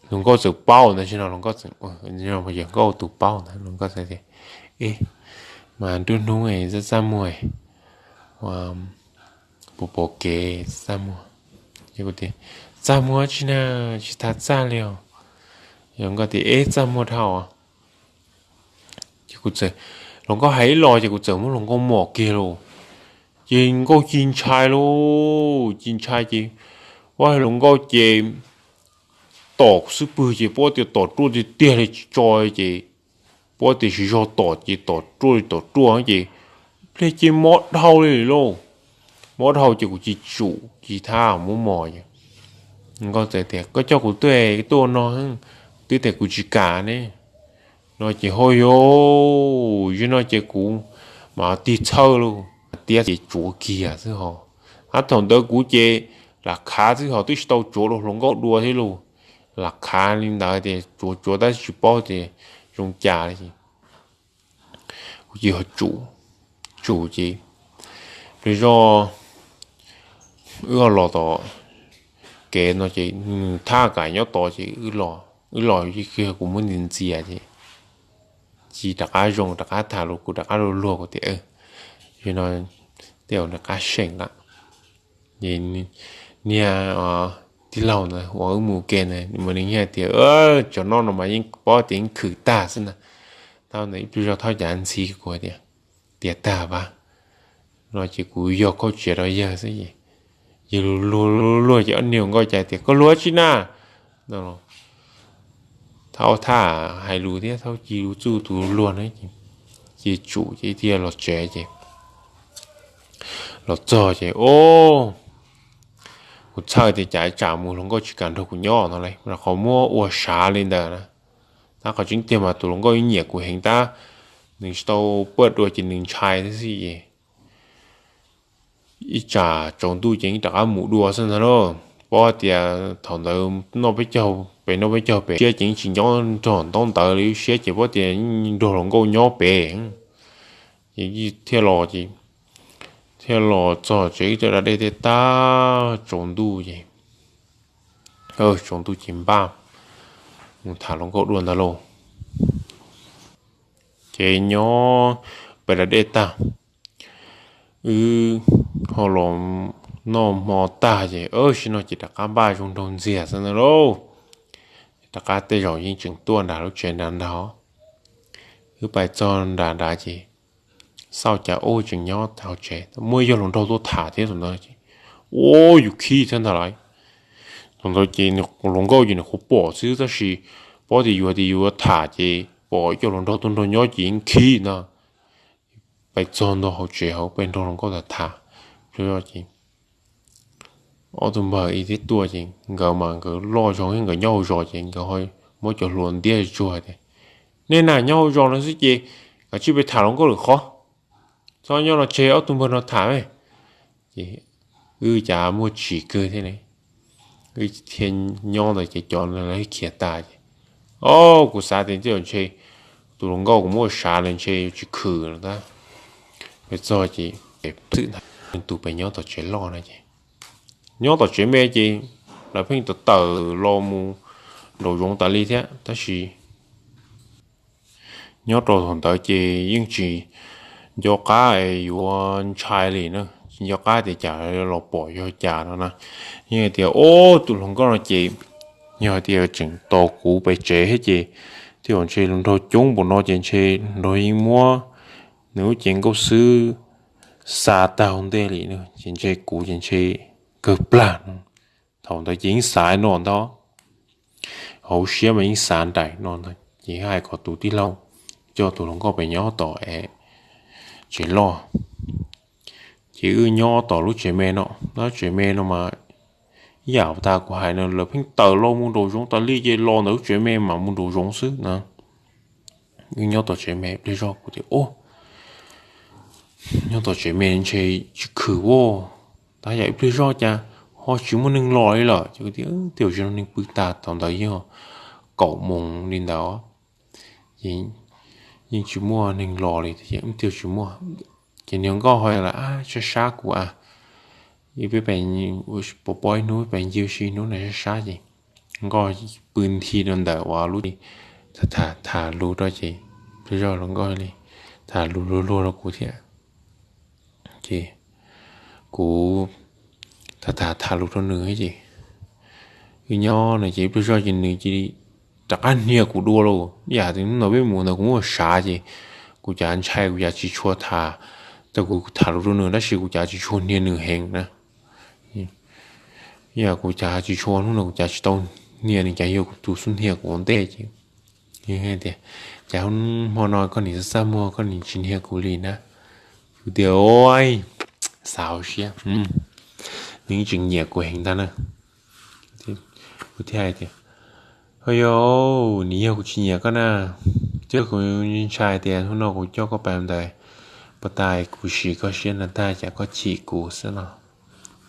Hluas nkauj txawm paub ntag, tsis no hluas nkauj txawm, yawg nkauj tus paub ntag, hluas nkauj txawm tias, Ib, mas nruab hnub txaj txaj muag, puas pom kev txaj muag? Txaj muag tsis na, tsis tas txaj li os. Yawg nkauj tias, Ib, txaj muag dhau. Ces kuv txawm, hluas nkauj hais ib los ces kuv txawm muab hluas nkauj mom kiag lauj. Ces nkauj ci ntshai lauj, ci ntshai ces, ua hluas nkauj ces tom xub pwg ces pom tias tom ruaj tiag tiag li tsis tso, ces pom tias tsis zog tom ces tom ruaj li tom ruaj ces pliag ces mob dhau li lauj. Mob dhau ces kuv cia li tsum cia li thab muab mos. Nkauj txawm tias, Koj coj kuv tuaj, tuaj no, twb tias kuv tsis kam ne. No ces ho yog, yog no ces kuv mam tig txhawj lauj, tiab ces tsuav kiag xwb ho. Hab thaum ntawd kuv ces lam khav xwb ho twb tsis tau tsuav rau hluas nkauj dua thiab lauj. Lam khav li ntawd tias tsuav tsuav tab sis tsis paub tias zoo cas li. Kuv cia li tsum, tsum ces pliag zog wb los tom kev no ces nws thab kam nyob tod ces wb los, wb los kiag kuv muab ntxias ntxias ces cia li rov qab zoo rov qab tham lus, kuv rov qab luag luag kuv tias, Yog no tej zaum rov qab seem lawm. Ces niag tij laug ntawd uas wb mus ke ntawd mas nws hais tias, Tsov no no mas yeej paub tias yeej khwm tag xwb na. Thaum ntawd ib pliag zog thauj cav ntxhi kuv tias, Tiav tag pab, no ces kuv yog khaub tsiav rau yawg xwb ces yawg luag luag ces ob niag nkauj cas tias, Koj luag tsi na? Thauj thaj hais lus thiab thauj ci lus txuj tus luag na. Ces tsum ces thiaj los tsev ces los txog ces, O, kuv txhawj tias cas tsam mus hluas nkauj tsis kam nrog kuv nyob no lauj, rau qhov muab ua sav li ntawd na. Tab qhov tseeb tiag mas tus hluas nkauj yeej nyiam kuv heev tab nws tsis tau paj dua ces nws ntshai thiab xwb ces ib tsam tsaus ntuj ces yeej rov qab mus dua xwb ntag lauj. Paub tias thaum ntawd noj peb caug pem, noj peb caug pem, siab ces yeej tsis nyob nrog ntaub ntawv li, siab ces paub tias nrog hluas nkauj nyob pem. Ces thiaj los ces, thiaj los txog tsev ib tag da dej tej tag tsaus ntuj ces, tsaus ntuj ces npaj mus tham hluas nkauj dua ntag lauj. Ces nyob pem da dej tag, wb ho los noj hmo tag ces, tab sis no ces rov qab npaj zoo nraug ntxiag xwb ntag lauj. Rov qab tej zaum yeej tseem tuaj nram lub tsev nrad ntag. Wb pais txog nram nrad ces xauj cas ub tseem nyob hauv tsev, muaj ib co hluas nraug tuaj tham thiab thaum ntawd ces, ua yus khib thiab ntag lauj. Thaum ntawd ces hluas nkauj ces nws qhuav pom xwb tab sis paub tias yus hais tias yus yuav tham ces pom ib co hluas nraug tuaj nrog nyob ces yeej khib ntag. Pais txog ntua hauv tsev hauv peb nrog hluas nkauj tham tham, ces ob tug npawg ib thiab tuaj ces nkawd mas nkawd loj zog thiab nkawd nyob hauv zos ces nkawd ho muab cov hluas ntiab tsuag tias, Nej na nyob hauv zos no xwb ces kav tsij pais tham hluas nkauj lwm qhov, txhob nyob no tseg ob tug npawg no tham me. Ces wb cas muaj tsim kawg thiab ne, wb thiaj nyob ntawd ces cov khiav tas ces, o, kuv xav tias tej zaum ntshe tus hluas nkauj kuv muab ua sav lawm ntshe yuav tsis khwm lawm tab. Peb txog ces, tus pem nyob tom tsev loj no ces, nyob tom tsev me ces lawv pheej tawm tawm los mus nraum zoov tas li thiab tab sis nyob rau thaum ntawd ces yeej tsis nco qab yuav ntshai li na, tsis nco qab tias cas los pom yog cas no na. Yeej hais tias, o, tus hluas nkauj no ces yog hais tias tseem tos kuv pem tsev thiab ces tej zaum ntshe hluas nraug coob npaum no ces ntshe hluas nraug yeej muab nws lub cev nkauj xwb xa tag ua ntej li na, ces ntshe kuv ces ntshe kawg plag no. Thaum ntawd ces yeej xav no ntag, hauv siab mas yeej xav nraim no ntag ces hais kom tus tij laug coj tus hluas nkauj pem nyob tom tsev loj. Ces wb nyob tom lub tsev me no, lub tsev me no mas ib yam tas kuv hais no lawv pheej tawm los mus nraum zoov tas li ces los ntawm lub tsev me mam mus nraum zoov xwb na. Wb nyob tom tsev me ib pliag zog kuv tias, o, nyob tom tsev me ntshe tsis khwm ua, tab yam ib pliag zog cas ho tsis muaj neeg los li lawm ces kuv tias, tej zaum tsis no neeg pw tag, thaum ntawd yog kaum moos li ntawd, yeej tsis muaj neeg los li, tej zaum tsis muaj. Ces niag nkauj ho los sab sab kuv a, peb pom pom ib hnub peb ncig ua si hnub na sab sab ces Nkauj pw nthi rau ntawm uas lub, tham tham lus rau ces, pliag zog hluas nkauj li tham lus luag luag rau kuv thiab. Ces kuv tham tham tham lus rau nws ces, wb nyob no ces ib pliag zog ces nws cia li rov qab hnia kuv dua lauj. Yam tias hnub no peb mus ntawd kuv muaj sav ces kuv cav ntshai kuv cav tsis tshua tham, tau kuv tham lus rau nws tab sis kuv cav tsis tshua hnia nws heev na. Yam kuv cav tsis tshua, hnub no kuv cav tsis tau hnia nws, cav yog kuv tus xub hnia kuv ua ntej ces, tias, cas hmo no koj nim xav xav muag koj nim tsis hnia kuv li na. Kuv tias, xav hauv siab, nws yeej tseem nyiam kuv heev ntag na. Kuv thiaj hais tias, ho yog, nws yog kuv tsis nyiam koj na, thiab kuv ntshai tias hnub no kuv coj koj pais ntawd, puas tas kuv sim koj siab na tag cas koj chim kuv xwb no.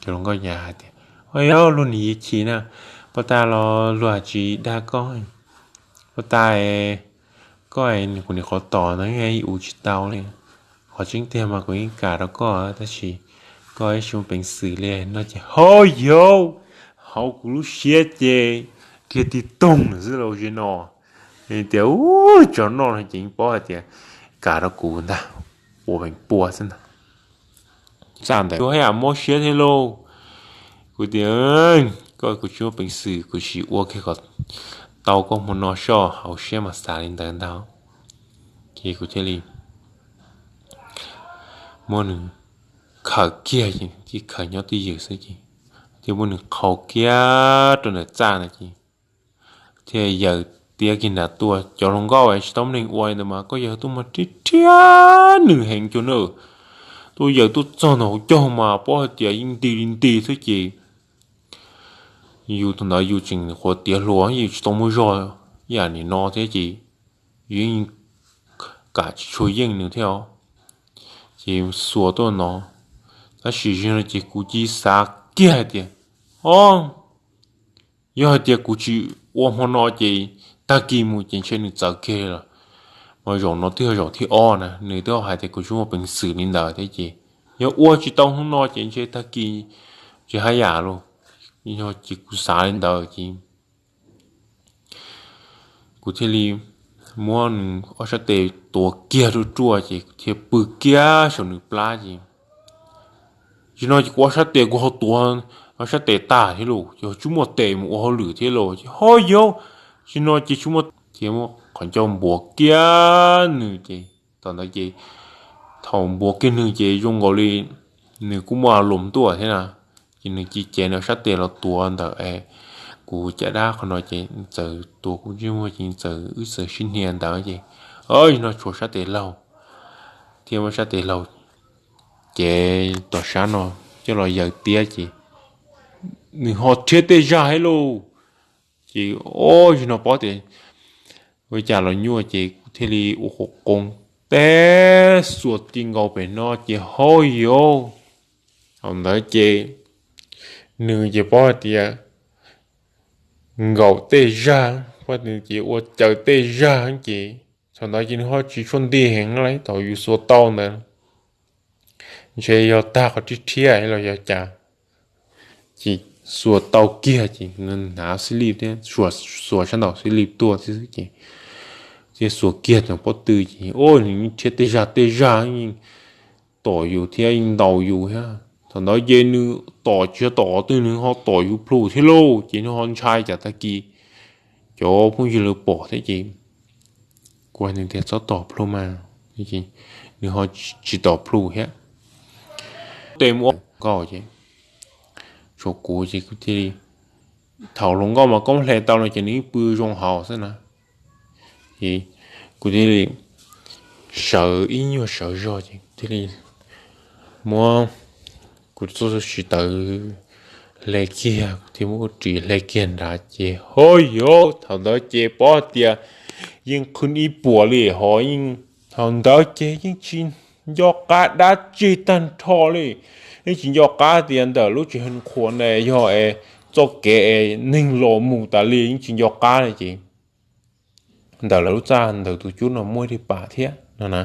Ces hluas nkauj cas hais tias, ho yog, luag nim yig chim na, puas tas los luag tsis dag koj, puas tas koj, kuv nim qhuav tom ntawd ua tsis tau li. Qhov tseeb tiag mas kuv yeej kam rau koj tab sis koj ib tsis muaj peev xwm li no ces ho yog, hauv kuv lub siab ces kiag ti toog xwb los zim no. Tias, ub, tso noj no ces yeej paub hais tias kam rau kuv ntag, ua peev pua xwb ntag. Txaj ntawd kuv haj yam mob siab thiab lauj. Kuv tias, koj, kuv tsis muaj peev xwm, kuv sim ua kiag kom tau koj hmo no soj, hauv siab mas xav li ntawd ntag. Ces kuv thiaj li muab nws khawm kiag, ces khawm nyob twj ywm xwb ces thiaj muab nws qhau kiag rau ntawm txaj ntawd ces thiaj yawm tiab kiag nram tuaj. Cov hluas nkauj tsis tau neeg ua li ntawd mas koj yawg tuaj mas rhiab rhiab nws heev cuag na. Tuaj yawm tuaj txog ntawm hauv caug mas paub hais tias yeej nti li nti xwb ces yus thaum ntawd yus tseem qhuav tiav hluas, yus tsis tau muaj zog yam nim no thiab ces yus yeej kam tsis tshua yeej nws thiab os. Ces xuas tuaj no, tab sis zaum no ces kuv cia li xav kiag hais tias, o, yog hais tias kuv tsis ua hmo no ces tag kis mus ces ntshe nws txawv kiag lawm. Mas zaum no twb yog zaum thib ob na, nws twb hais tias kuv tsis muaj peev xwm li ntawd thiab ces yog ua tsis tau hnub no ces ntshe tag kis tsis haj yam lauj. Ces kuv xav li ntawd ces kuv thiaj li muab nws ob sab tes tuav kiag ruaj ruaj ces kuv thiaj pw kiag saum nws plab ces, zaum no ces kuv ob sab tes kuv ho tuav ob sab tes tag thiab lauj, ces tsis muaj tes mus ua hauj lwm thiab lauj ces ho yog, zaum no ces tsis muaj, ces muab qhov ncauj npuav kiag nws ces thaum ntawd ces, thaum npuav kiag nws ces zoo nkaus li nws kuj muaj lus tuaj thiab na. Ces nws cia li cev nws ob sab tes los tuav ntawm es kuv caj dab qhov no ces txawm tuav kuv ntsej muag ces txawm wb txawm sib hnia ntawd ces, zaum no tshuav sab tes laug, thiab muab sab tes laug ces tom sab no coj los yaws tiab ces nws ho rhiab tej zag thiab lauj. Ces o, zaum no paub tias ua cas los nyuaj ces kuv thiaj li ua qhov qoos teb xuas ti nkaus pem no ces ho yog, thaum ntawd ces nws ces paub hais tias nkaum tej zag, paub tias ces ua caws tej zag ces thaum ntawd ces nws ho tsis tshua nti heev li thaum yus xuas tau ntawd, ntshe yog tag qhov rhiab rhiab los yog cas. Ces xuas tau kiag ces nws hnav xib lij thiab, xuas sab ntaum xib lij tuaj xwb ces, thiaj xuas kiag tau pob tw ces o, nws yeej rhiab tej zag tej zag yeej tom yus thiab yeej ntaus yus thiab. Thaum ntawd ces nws tom tsis yog tom qhov twg, nws ho tom yus plhu thiab lauj, ces nws ho ntshai cas tag kis cov phooj ywg lawv pom thiab ces kuv hais nws tias txhob tom plhu mas, nws ho tsis tom plhu thiab. Tes mus ua nkauj ces tshuav kuv ces kuv thiaj li, thaum hluas nkauj mas koob hle tau no ces nws yeej pw zoo hauv xwb na. Ces kuv thiaj li sawv ib nyuag sawv zog ces kuv thiaj li muab kuv txoj siv tawv hle kiag, kuv thiaj muab kuv ris hle kiag nrad ces ho yog, thaum ntawd ces paub tias yeej qhwv ib puas li ho yeej, thaum ntawd ces yeej tsis nco qab dab tsi tag nrho li. Yeej tsis nco qab tias ntawm lub tsev hwv qhuav ne yog es txoj kev es neeg los mus tas li yeej tsis nco qab li ces ntawm lawv lub txaj ntawm tus cub no muaj ib daim pam thiab no na.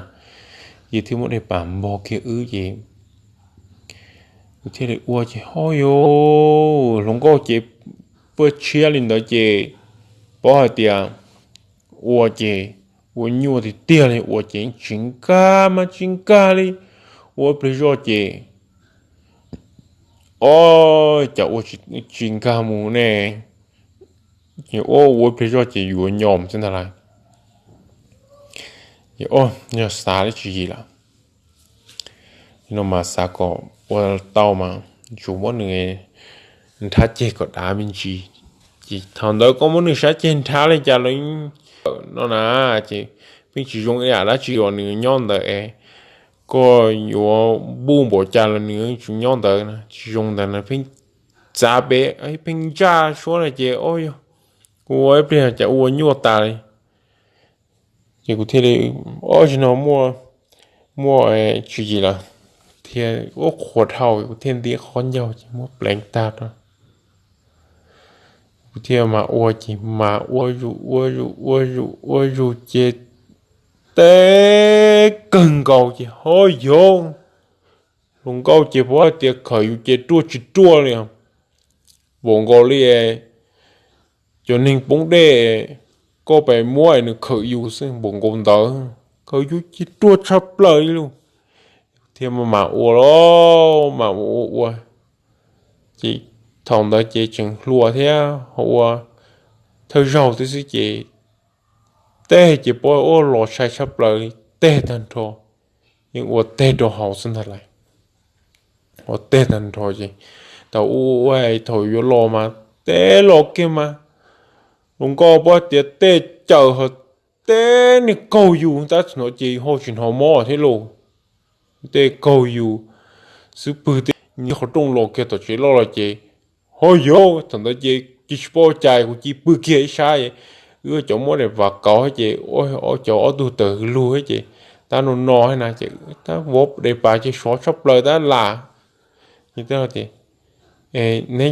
Ces thiaj muaj daim pam npog kiag wb ces kuv thiaj li ua ces ho yog, hluas nkauj ces puab tshiab li ntawd ces paub hais tias ua ces ua nyuaj tiag tiag li, ua ces tsis nkag mas tsis nkag li, ua ib pliag zoj ces o, cas ua tsis nkag mus ne, ua ua ib pliag zoj ces yuav nyom xwb ntag lauj. Yog xav li tsis yim lawm, no mas xav kom ua tau mas tsuas muab nws nrhab ceg kom dav me ntsis. Ces thaum ntawd koj muab nws sab ceg nrhab li cas los no na, ces pheej tsis zoo ib yam dab tsi uas nws nyob ntawd es koj yuav npuj npaum cas los nws tsis nyob ntawd, tsis zoo ntawd na, pheej txav pem pheej ntsaj suab na ces o, yog kuv ua ib pliag cas ua nyuaj tas li. Ces kuv thiaj li, o, tsis no muaj, muaj tswv yim lawm, thiaj ua qhuav dhau kuv thiaj nti qhov ncauj ces muab pleev tag rau. Kuv thiaj mas ua ces mas ua zus ua zus ua zus ua zus ces teb kawg nkaus ces ho yog hluas nkauj ces paub hais tias khawm yus ces ruaj tsis ruaj li, npaum nkaus li cov neeg poob dej koj pes muab nws khawm yus xwb, npaum nkaus ntawd, khawm yus ces ruaj tshaj plaws li lauj. Thiaj mas ua los mas ua ua, ces thaum ntawd ces tseem hluas thiab ho ua thawj zaug tib xwb ces teg ces paub ua los sai tshaj plaws li, teg tag nrho, yeej ua teg rau hauv xwb ntag lauj. Ua teg tag nrho ces thaum ua ua thaum yuav los mas teb los kiag mas hluas nkauj paub tias tej cawm ho teb niag kaug yus tab txog no ces ho tsis hnov mob thiab lauj. Tej kaug yus xwb pwg tej nyiag qhov rooj los kiag tom tsev loj los ces ho yog thaum ntawd ces cia tsis paub cas kuv cia pw kiag ib sab, wb cov muab daim pam kauv ces cov ob tug tawm lug ces tab no no na ces tab vov daim pam ces sov tshaj plaws tab lam. Neb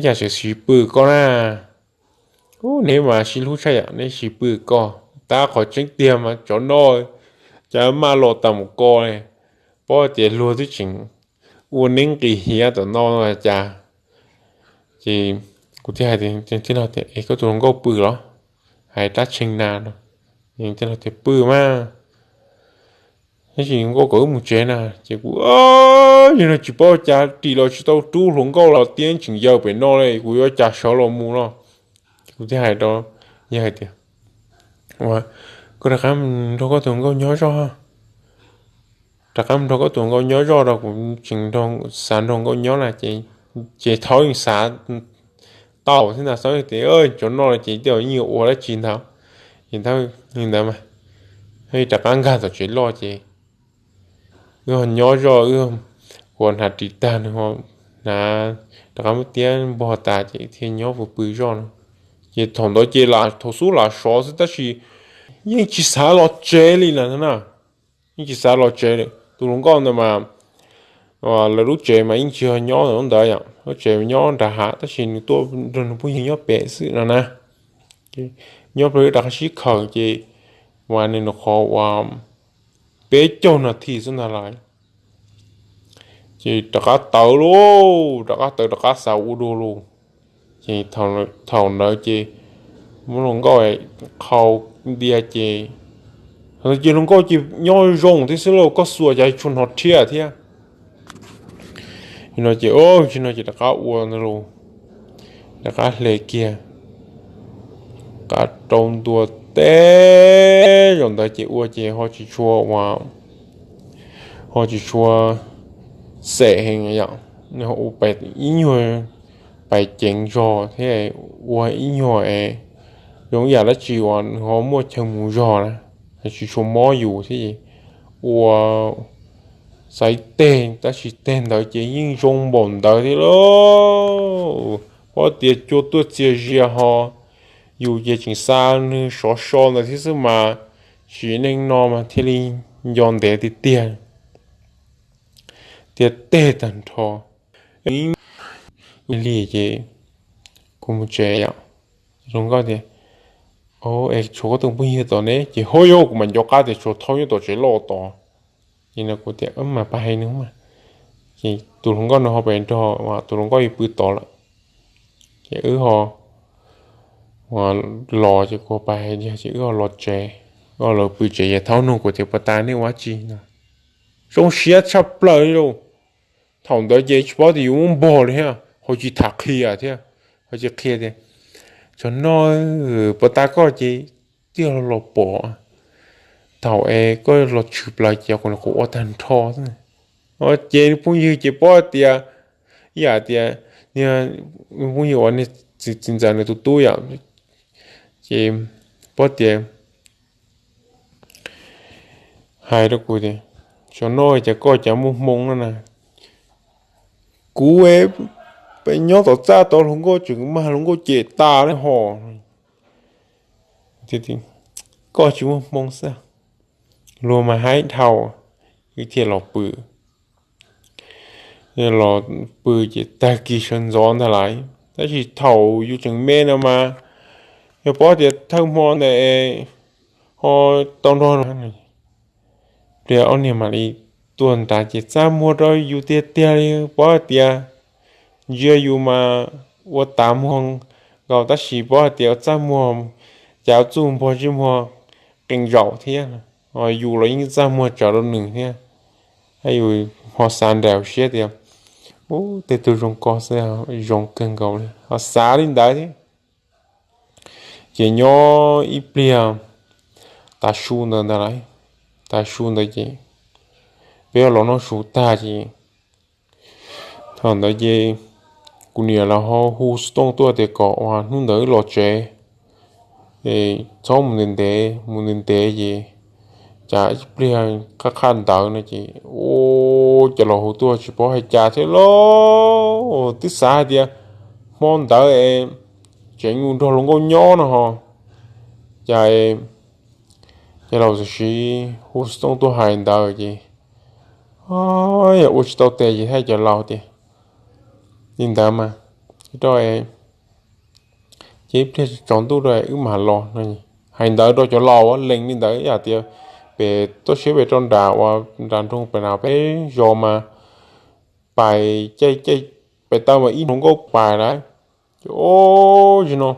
cas tseem sis pw koj na? Neb mas sib hlub tshaj yam neb sis pw koj. Tab qhov tseeb tiag mas tsov no cas maj los tas mus ko li, paub tias luag twb tseem ua neb nqis hiav tom no cas. Ces kuv thiaj hais tias, es koj tus hluas nkauj pw los? Hais rab tshee na no. Tij laug tias pw mas, tab sis hluas nkauj kom wb mus tsev na. Ces kuv, yog no tsis paub cas ris los tsis tau rub hluas nkauj los tiab tseem yawg pem no li, kuv yuav cas sawv los mus no. Ces kuv thiaj hais rau yawg hais tias, ua, koj rov qab nrog koj tus hluas nkauj nyob zoj, rov qab nrog koj tus hluas nkauj nyob zoj rau kuv tseem xav nrog nkauj nyob na. Ces thaum xav tau thiab ntag, xav tias cov no ces tej zaum yeej yuav ua dab tsi ntag. Ces li ntawd mas rov qab nkag tom tsev loj ces wb ho nyob zoj, wb ua hnav ris tag nws ho hnav, rov qab muab tiab npog tas ces thiaj nyob pw pw zoj no. Ces thaum ntawd ces thaum xub lam sov xwb tab sis yeej tsis xav los tsev li na. Yeej tsis xav los tsev li. Tus hluas nkauj ntawd mas lawv lub tsev mas yeej tsis yog nyob ntawd yom, lub tsev nyob nram hav tab sis nws tuaj nrog nws phooj ywg nyob pem xwb no na. Nyob pem rov qab sib khaws ces uas nws nws qhov uas peb caug nas this xwb ntag lawm. Ces rov qab tawv lauj, rov qab tawv rov qab xav ua dua lauj. Ces thaum ntawd ces muab hluas nkauj qhau ntia ces, thaum ntawd ces hluas nkauj ces nyob zoo thiab xwb lauj, koj xuas cas tsis hnov rhiab thiab. Ces no ces, ces no ces rov qab ua ntawd lauj, rov qab hle kiag, qab rau ntua teb zaum ntawd ces ua ces ho tsis tshua ua, ho tsis tshua xem heev yom, nws ho ua ib nyuag pais ceev zog thiab ua ib nyuag es zoo ib yam dab tsi uas nws ho muaj chaw mus zog na, tsis tshua mob yus thiab. Ua xaiv teg tab sis teg ntawd ces yeej zoo npaum ntawd thiab lauj. Pob tias cua tuaj txias zias ho yus ces tseem xa nws sov so ntawd thiab xwb mas, sim neej no mas thiaj li nco ntev tiag tiag. Tias teg tag nrho li ces kuv mus tsev yom. Hluas nkauj tias, es tshuav koj tus phooj ywg tod ne? Ces ho yog kuv mam nco qab tias tshuav Thaub nyob tom tsev loj tod. Ces no kuv tias mas pab hais nws mas. Ces tus hluas nkauj no ho pem nrog tus hluas nkauj pw tod lawm. Ces wb ho Los ces kuv pais hais tias ces wb los tsev, wb los pw tsev ces thaub nug kuv tias puas tas nej ua dab tsi no. Zoo siab tshaj plaws li lauj. Thaum ntawd ces tsis paub tias yus muab npog li thiab, ho tsis tham qhia thiab, ho tsis qhia tias, txog no puas tas koj ces tiag los pom thaum es koj los tshwm plaws ces kuv ua tag nrho. Ces phooj ywg ces paub tias, ib yam tias, phooj ywg uas txiv ntxawm nws tus tub yom, ces paub tias hais rau kuv tias, xyov no cas koj cas muaj hmoo no na. Kuv pem nyob tom txaj tod hluas nkauj tseem mag hluas nkauj cem tas li hos. Koj tsis muaj hmoo xwb, luag mas haib dhau, wb thiaj los pw. Los pw ces tag kis sawv ntxov ntag lais, tab sis thaum yus tseem me no mas yog paub tias thawj hmo ntawd ho tau nrog pliag ob niag mam li tuaj nrad ces txaj muag rau yus tiag tiag li, paub hais tias ntsia yus mas ua tas muag nkaus tab sis paub hais tias txaj muag, cas txuj npog tsis muag qee zaum thiab, yus los yeej txaj muag tsawv rau nws thiab. Yus ho xav nraim siab tias, ub, tej tug zoo ko xwb, zoo kawg nkaus li, ho xav li ntawd thiab. Ces nyob ib pliag, tav su ntawd ntag lais, tav su ntawd ces peb los noj su tag ces thaum ntawd ces kuv niam lawv ho hu xov tooj tuaj tias kom ua hnub ntawd los tsev, txhob mus ntev ntev, mus ntev ntev ces cas ib pliag qab qhaj ntawd no ces, ua cas los hu tuaj tsis paub hais cas thiab lauj. Twb xav hais tias hmo ntawd es tseem mus nrog hluas nkauj nyob no ho, cas, cas laus tam sim hu xov tooj tuaj hais ntawd ces, yog ua tsis tau tes ces hais cov laus tias, li ntawd mas, rau, ces ib pliag tsaus ntuj rau wb mam los no. Hais ntawd rau cov laus lees li ntawd yam tias pem tuaj siab pem rau nram uas nram nroog pem na peb zos mas pais caij caij pais taw mas ib hluas nkauj pais lawm. Ces o, zaum no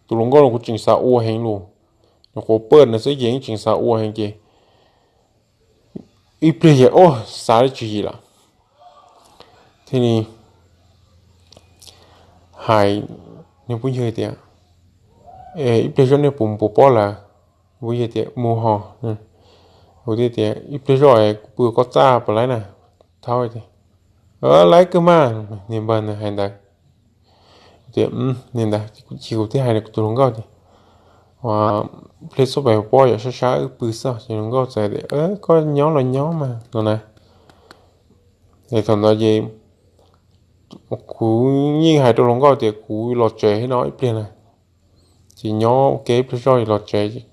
tus hluas nkauj no kuv tseem xav ua heev lus, nyuam qhuav paj na xwb ces yeej tseem xav ua heev ces ib pliag ces o, xav li tswv yim lawm thiaj li hais niag phooj ywg tias, ib pliag zoj nej puas mus pov pob lawm? Phooj ywg tias mus ho. Kuv thiaj tias ib pliag zoj kuv pw koj txaj puas laib na? Thaub tias laib kawg mas, niag npawg ntawd hais ntawd. Tias niag ntawd ces kuv thiaj hais rau tus hluas nkauj tias, pliag xub pem pob yom, sab sab wb pw xwb. Ces hluas nkauj txawm tias koj nyob los nyob mas no na. Es thaum ntawd ces kuv yeej hais rau hluas nkauj tias kuv los tsev no ib pliag na, ces nyob ua ke ib pliag zoj los tsev,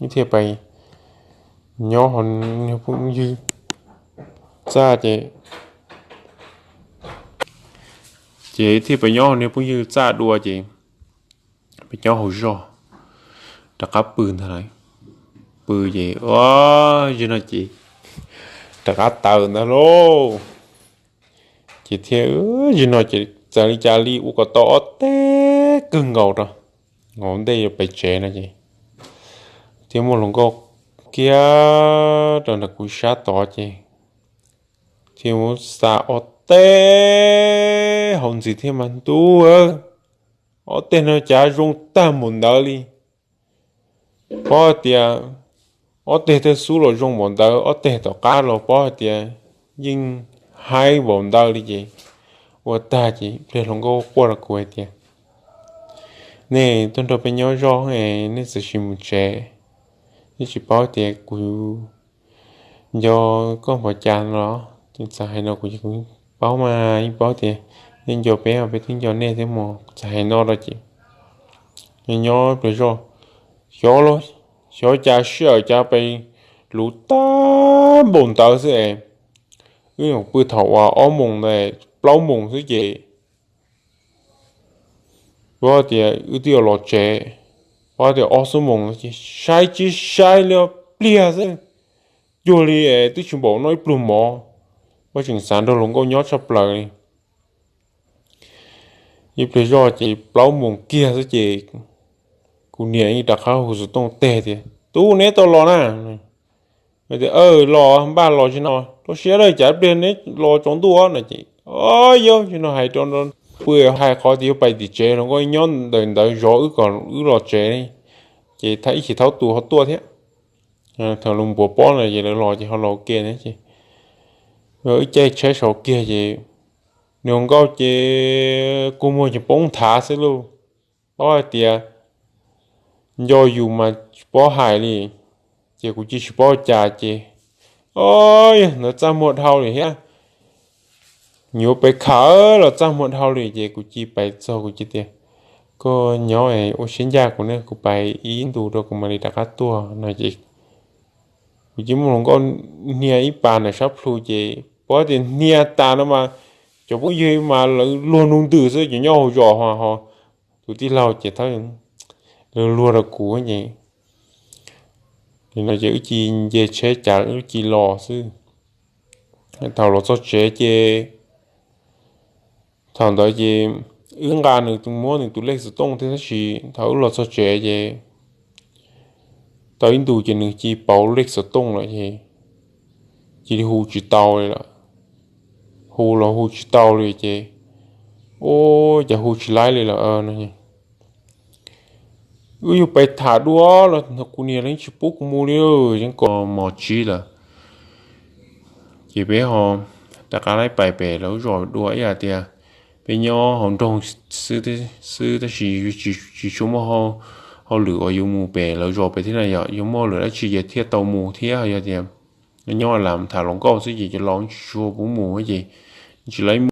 wb thiaj pais nyob hauv niag phooj ywg txaj ces, ces thiaj pais nyob hauv niag phooj ywg txaj dua ces pais nyob hauv zog rov qab pw ntag lawm. Pw ces o, zaum no ces rov qab tawm ntag lauj. Ces thiaj zaum no ces txawm li cas li ua kom tau ob teg kawg nkaus rau hauv ntej yuav pais tsev no ces thiaj muaj hluas nkauj kiag rau nram kuv sab tod ces thiaj muab xa ob teg hauv ntxiv thiab mas ntuj, ob teg no cas zoo tag npaum ntawd li. Paub hais tias ob teg thawj xub los zoo npaum ntawd, ob teg tom qab los paub hais tias yeej haib npaum ntawd li ces ua tag ces ib pliag hluas nkauj quaj rau kuv hais tias, nej tuaj nrog peb nyob zoj es nej txawm sim mus tsev, nej tsis paub tias kuv nco koj npaum cas no los? Txawm hais no kuv, kuv paub mas, yeej paub tias nej nco peb, peb twb nco nej thiab mas. Txawm hais no rau ces nyob nyob ib pliag zoj, xyov, xyov cas sij hawm cas pes luv tag npaum ntawd xwb es, wb nyuam pw thaum uas ob moos ntawd plaub moos xwb ces paub tias wb twb yuav los tsev, paub tias ob xuab moos ces saib tsis saib li pliag xwb, cuag li twb tsis npaum noj ib pluag mov, ua tseem xav nrog hluas nkauj nyob tshaj plaws li. Ib pliag zoj ces plaub moos kiag xwb ces Kuv niam yeej rov qab hu xov tooj teg tias, Tub, neb tau los na? Tias, Los, npaj los tsis no, rau siab lawm, cas ib pliag neb los tsaus ntuj no ces, O, yog tsis no hais rau, pw hais qhov tias yuav pais tim tsev los nkauj nyob ntawm ntawd zov wb kom wb los tsev, ces ib chim thaub tus ho tuaj thiab. Thaum lawv npuav pob no ces lawv los ces ho los ua ke na ces wb caij tsheb saud kiag ces nws hluas nkauj ces kua muag ces poob nthav xwb lauj. Paub hais tias nco yus mas tsis paub hais li, ces kuv cia tsis paub cas ces, O, yog ntawd txaj muag dhau li thiab, yuav pes kham los txaj muag dhau li ces kuv cia pais txog kuv cia tias, Koj nyob ua siab ncaj kuv ne, kuv pais ib ntus rau kuv mam li rov qab tuaj no ces kuv cia muab hluas nkauj hnia ib pas ntawm sab plhu ces paub tias hnia tas no mas cov phooj ywg mas lawv luag nug ntws xwb, cov nyob hauv zos ho tus tij laug ces thab luag luag rau kuv ces, no ces wb cia nce tsheb cav wb cia los xwb. Thaum los txog tsev ces thaum ntawd ces wb nqa nws muab nws tus lej xov tooj thiab tab sis thaum wb los txog tsev ces tau ib ntus ces nws cia pauv lej xov tooj lawm ces cia li hu tsis tau li lawm. Hu los hu tsis tau li ces, Ua cas hu tsis laib li lawm? Wb yuav pais tham dua los kuv niam yeej tsis pub kuv mus li, yeej kom mos tsib lawm. Ces peb ho rov qab laib pais pem lawv zos dua ib yam tias peb nyob hauv nroog xwb tab sis tsis tshua muaj hauj lwm uas yuav mus pem lawv zos pem thiab na, yog yuav muaj hauj lwm dab tsi ces thiaj tau mus thiab. Yog tias nyob lam tham hluas nkauj xwb ces cov laus tsis tshua pub mus ces tsis laib